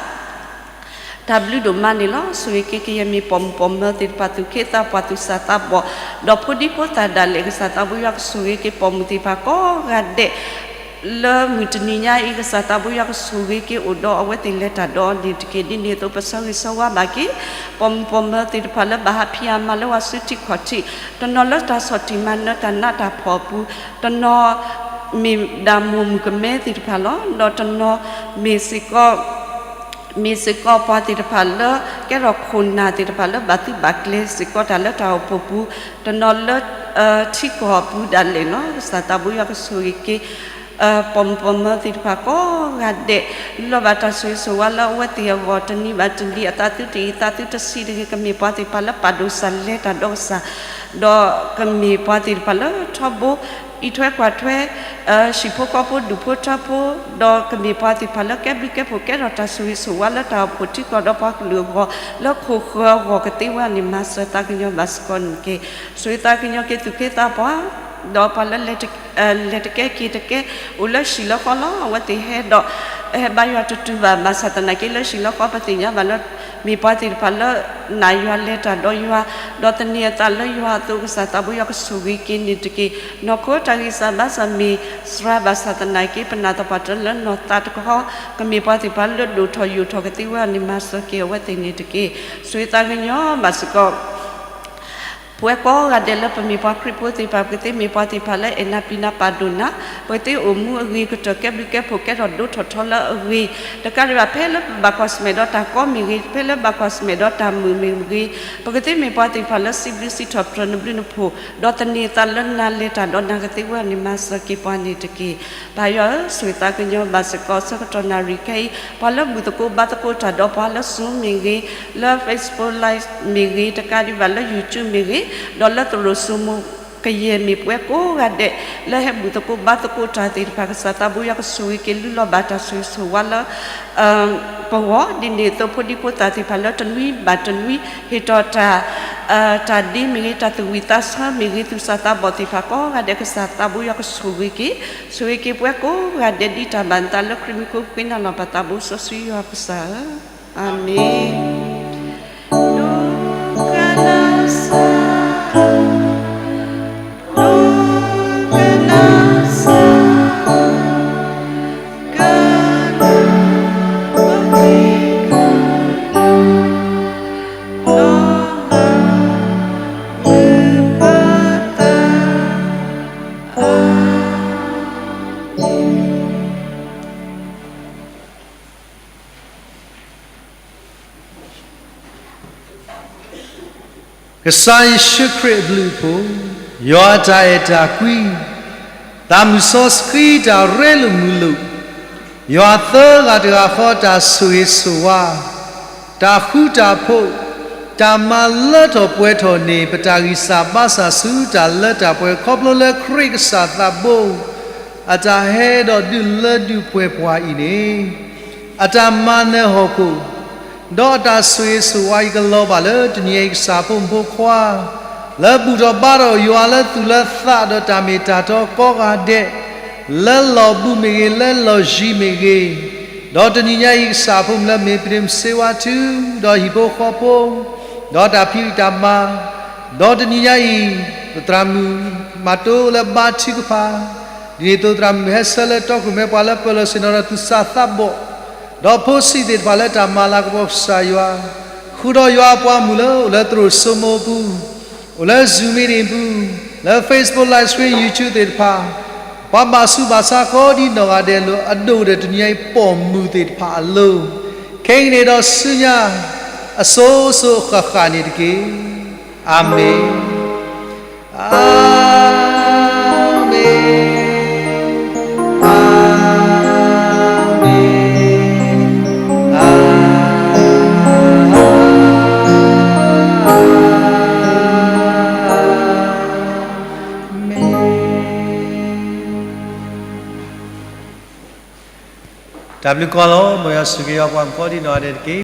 တၢ်ဘျုးဒိၣ်မးန့ၣ်လီၤ. ဆိၣ်ဂ့ၤက့ၤကယဲၢ်မ့ၢ်ပိာ်မုၣ်ပိာ်မၢၤသ့ၣ်တဖၣ် သူၣ်က့သးပှၢ်သူၣ်စၢ်သးဘီၣ်, ဒီးဖိဒံဖိသၣ်ဒၣ်လဲာ် ကစၢ်သးဘိယွၤကဆိၣ်ဂ့ၤက့ၤပိာ်မုၣ်သ့ၣ်တဖၣ်ကိးဂၤဒဲး လၢမုၢ်တနံၤညါအံၤ ကစၢ်သးဘိယွၤကဆိၣ်ဂ့ၤက့ၤအိၣ်ဒီးအဝဲသ့ၣ်လဲၤတၢ်ဒီးအီၤန့ၣ်တက့ၢ်. ဒ်န့ၣ်အသိး ပဆၢဂ့ၤဆၢဝါဘၣ်က့ၤ ပိာ်မုၣ်ပိာ်မၢၤသ့ၣ်တဖၣ်လၢဘၣ်ဟးဖံးအမၤလၢဝဲဆူထံခီၣ်ထံး, တနီၤလၢတၢ်ဆီၣ်တံၢ်မၤနၢၤတၢ်နးတၢ်ဖှီၣ်အပူၤ, တနီၤ မ့ၢ်ဒၣ်မိၢ်မုၣ်ကမဲသ့ၣ်တဖၣ်လီၤ. ဒီးတနီၤမ့ၢ်စ့ၢ်ကီး မ့ၢ်စ့ၢ်ကီးပှၤသ့ၣ်တဖၣ်လၢ ကဲထီၣ်ခိၣ်နၢ်သ့ၣ်တဖၣ်လၢဘၣ်သုးဘၣ်ကျဲၤစ့ၢ်ကီးတၢ်လၢတၢ်အိၣ်ဖှိၣ်ပူၤ, တနီၤလၢ ထံကီၢ်အပူၤဒၣ်လဲာ်လီၤ. ကစၢ်သးဘိယွၤကဆိၣ်ဂ့ၤက့ၤ ပိာ်မုၣ်ပိာ်မၢၤသ့ၣ်တဖၣ်ကိးဂၤဒဲး လုၢ်လီၤဘၣ်တၢ်ဆိၣ်ဂ့ၤဆိၣ်ဝါလၢအဝဲသ့ၣ်အဂီၢ် တနံၤဘၣ်တနံၤ အသးသုတအံၤသးသုတဆံးတဂ့ၤ ကမ့ၢ်ပှၤသ့ၣ်တဖၣ်လၢပာ်ဒိၣ်စၢ်လဲၤတၢ်ဒီးကစၢ်, ဒီးကမ့ၢ်ပှၤသ့ၣ်တဖၣ်လၢထီဘိ အံးထွဲကွၢ်ထွဲ ဟံၣ်ဖိဃီဖိဒူၣ်ဖိထၢဖိ, ဒီးကမ့ၢ်ပှၤသ့ၣ်တဖၣ်လၢကဲဘျုးကဲဖှိၣ်ကဲထီၣ်တၢ်ဆိၣ်ဂ့ၤဆိၣ်ဝါလၢတၢ်အိၣ်ဖှိၣ်ထံကီၢ်ဒီးပှၤကလုာ်အဂီၢ် လၢခိၣ်ဃၢၤအဂီၢ်ကသ့ဝဲန့ၣ် မၤစၢၤသးကညီၤဘၣ်စ့ၢ်ကီးန့ၣ်တက့ၢ်. ဆိၣ်ဂ့ၤသးကညီၤက့ၤသူၣ်က့သးပှၢ် ဒီးပှၤလၢ လဲၤတကဲက့ၤတကဲ အိၣ်လၢဟံၣ်လၢဃီလီၤ. အဝဲသ့ၣ်ဟဲဒီး ဟဲဘါယွၤတတုၤဘၣ် ဘၣ်ဆၣ်သနာ်က့လၢဟံၣ်လၢဃီ ပသ့ၣ်ညါဘၣ်လၢ မ့ၢ်ပှၤသ့ၣ်တဖၣ်လၢ နာ်ယွၤလဲၤတၢ်ဒီးယွၤ ဒီးသန့ၤအသးလၢယွၤအသိး ကစၢ်သးဘိယွၤကဆိၣ်ဂ့ၤက့ၤန့ၣ်တက့ၢ်. နီၢ်ခိတၢ်ဂံၢ်စၢ်ဘါစၢ်မ့ၢ်စှၤ ဘၣ်ဆၣ်သနာ်က့ ပနာ်သပှၢ်တၢၢ်လၢနီၢ်သးတခီ ကမ့ၢ်ပှၤသ့ၣ်တဖၣ်လၢဒိၣ်ထီၣ်ယိာ်ထီၣ်ကသ့ဝဲန့ၣ် မၤစၢၤက့ၤအဝဲသ့ၣ်န့ၣ်တက့ၢ်. ဆိၣ်ဂ့ၤသးကညီၤဘၣ်စ့ၢ်ကီး ပဝဲကိးဂၤဒဲးလၢပမ့ၢ်ပှၤခရံာ်ဖိသ့ၣ်တဖၣ် ပကသ့မ့ၢ်ပှၤသ့ၣ်တဖၣ်လၢအဲၣ်နၤပျံၤနၤပာ်ဒိၣ်နၤ, ပကသ့အိၣ်မူအဂ့ၤကတၢၢ် ကဲဘျုးကဲဖှိၣ်ကဲထီၣ်ဒိၣ်ထီၣ်ထီလၢအဂ့ၤ, တကးဒံးဘၣ် ဖဲလၢပဘၣ်ကွၢ်ဆၢၣ်မဲာ်ဒီးတၢ်ကီမ့ၢ်ဂ့ၤ, ဖဲလၢဘၣ်ကွၢ်ဆၢၣ်မဲာ်ဒီးတၢ်မုာ်မ့ၢ်ဂ့ၤ, ပကသ့မ့ၢ်ပှၤသ့ၣ်တဖၣ်လၢစံးဘျုးစံးထီၣ်ပတြၢၤနဘျုးနဖှိၣ်, ဒီးသန့ၤသးလၢနၤလဲၤတၢ်ဒီးနၤကသ့ဝဲန့ၣ် မၤစၢၤက့ၤပှၤန့ၣ်တက့ၢ်. ပၢ်ယွၤဧၢ, ဆိၣ်ဂ့ၤသးကညီၤဘၣ်စ့ၢ်ကီး ဆၢကတီၢ်နၣ်ရံၣ်ခဲအံၤ ပှၤလၢဘူၣ်သကိးဘါသကိးတၢ်ဒီးပှၤလၢ Zoom မ့ၢ်ဂ့ၤ, လၢ Facebook Live မ့ၢ်ဂ့ၤ, တကးဒံးဘၣ်လၢ YouTube မ့ၢ်ဂ့ၤ, ဒီးလၢသရိာ်စိမိၤ ကယဲၢ်မ့ၢ်ပဝဲကိးဂၤဒဲး လၢဟဲဘူၣ်သကိးဘါသကိးတၢ်သ့ၣ်တဖၣ် ကစၢ်သးဘိယွၤကဆိၣ်ဂ့ၤက့ၤ လုၢ်လီၤဘၣ်တၢ်ဆိၣ်ဂ့ၤဆိၣ်ဝါလၢ ပဂီၢ်, ဒ်န့ၣ်အသိး ဖိဒံဖိသၣ်သ့ၣ်တဖၣ်လၢတနွံဘၣ်တနွံ ဟ့ၣ်ထီၣ်တၢ် တၢ်ဒ့မ့ၢ်ဂ့ၤ, တၢ်သူၣ်ဝံၣ်သးဆၢမ့ၢ်ဂ့ၤ, သူၣ်စၢ်သးဘီၣ်သ့ၣ်တဖၣ်ကိးဂၤဒဲး ကစၢ်သးဘိယွၤကဆိၣ်ဂ့ၤက့ၤ, ဆိၣ်ဂ့ၤက့ၤပဝဲကိးဂၤဒဲး ဒ်တၢ်ဘၣ်နသးလၢခရံာ်မံၤအဃိ ဃ့နၤလီၤပသးဘိစီဆှံယွၤပကစၢ်ဧၢ, အၤမ့ၣ်. ကစၢ်ယ့ၣ်ၡူးခရံာ်အဘျုးအဖှိၣ်, ယွၤအတၢ်အဲၣ်တၢ်ကွံ, သးမုၢ်စီဆှံတၢ်ရ့လိာ်မုာ်လိာ်, ယွၤသၢဂၤတဂၤဃီတၢ်ဆိၣ်ဂ့ၤဆိၣ်ဝါ, တၢ်ဃူတၢ်ဖိး, တၢ်မၤလၢထီၣ်ပှဲၤထီၣ်န့ၢ် ပတၢ်ဂံၢ်စၢ်ဘါစၢ်ဆူတၢ်လၢတၢ်ပှဲၤ ခီဖျိလၢခရံာ်ကစၢ်သးဘိ အတၢ်ဟဲဒီးဒုးလၢဒုးပှဲၤပှၤအံၤန့ၣ် အတၢ်မၤနၢၤဟီၣ်ခိၣ် ဒီးအတၢ်ဆိၣ်ဂ့ၤဆိၣ်ဝါအံၤကလီၤဘၣ်လၢ တနံၤအံၤကစၢ်ဖိမုၣ်ဖိခွါ လၢဘူၣ်ထီၣ်ဘါထီၣ်ယွၤလၢသူၣ်လၢသးဒီးတၢ်မ့ၢ်တၢ်တီကိးဂၤဒဲး, လၢလီၢ်ဘူးမ့ၢ်ဂ့ၤ, လၢလီၢ်ယံၤမ့ၢ်ဂ့ၤ, ဒီးတနံၤညါအံၤကစၢ်ဖိမုၣ်လၢမ့ၢ်ပတ့ၢ်မုၢ်စ့ဝါထု ဒီးဟံၣ်ဖိဃီဖိ ဒီးတၢ်ဖံးတၢ်မၤ, ဒီးတနံၤညါအံၤ ပသရၣ်မုၣ်မၤတိလၢဘါထုကဖၣ် ဒ်န့ၣ်အသိးသရၣ်မုၣ်ဟဲဆၢလၢတီခိၣ်မဲပှၤလၢပၢၤလီၢ်ဆ့ၣ်နီၤဒီးသူၣ်စၢ်သးဘီၣ်, ဒီးဖိဆံးသ့ၣ်တဖၣ်လၢတၢ်မၤလၤကပီၤကစၢ်ယွၤ, ဃုာ်ဒီးယွၤအပှၤမုၣ်လၢအိၣ်လၢသရိာ်စိမိးအပူၤ, အိၣ်လၢ Zoom meeting ပူၤ, လၢ Facebook Live Stream, YouTube သ့ၣ်တဖၣ်, ပှၤဘၣ်ဆူးဘၣ်ဆါကိးဒ်နီၢ်ဂၤဒဲးအလိၤ အဒိၣ်ဒီးတနံၤညါအံၤပိာ်မုၣ်သ့ၣ်တဖၣ်အလိၤ, ခဲအံၤန့ၣ်ဒီးဆူညါ အစိၤစိၤအဃၣ်ဃၣ်န့ၣ်တက့ၢ်. အၤမ့ၣ်, အၤမ့ၣ်, အၤမ့ၣ်, အၤမ့ၣ်. တၢ်ဘျုးကိးဂၤလီၤ. မ်ယွၤဆိၣ်ဂ့ၤယွၤပှၤကိးဒ်နီၢ်ဂၤဒဲးတက့ၢ်.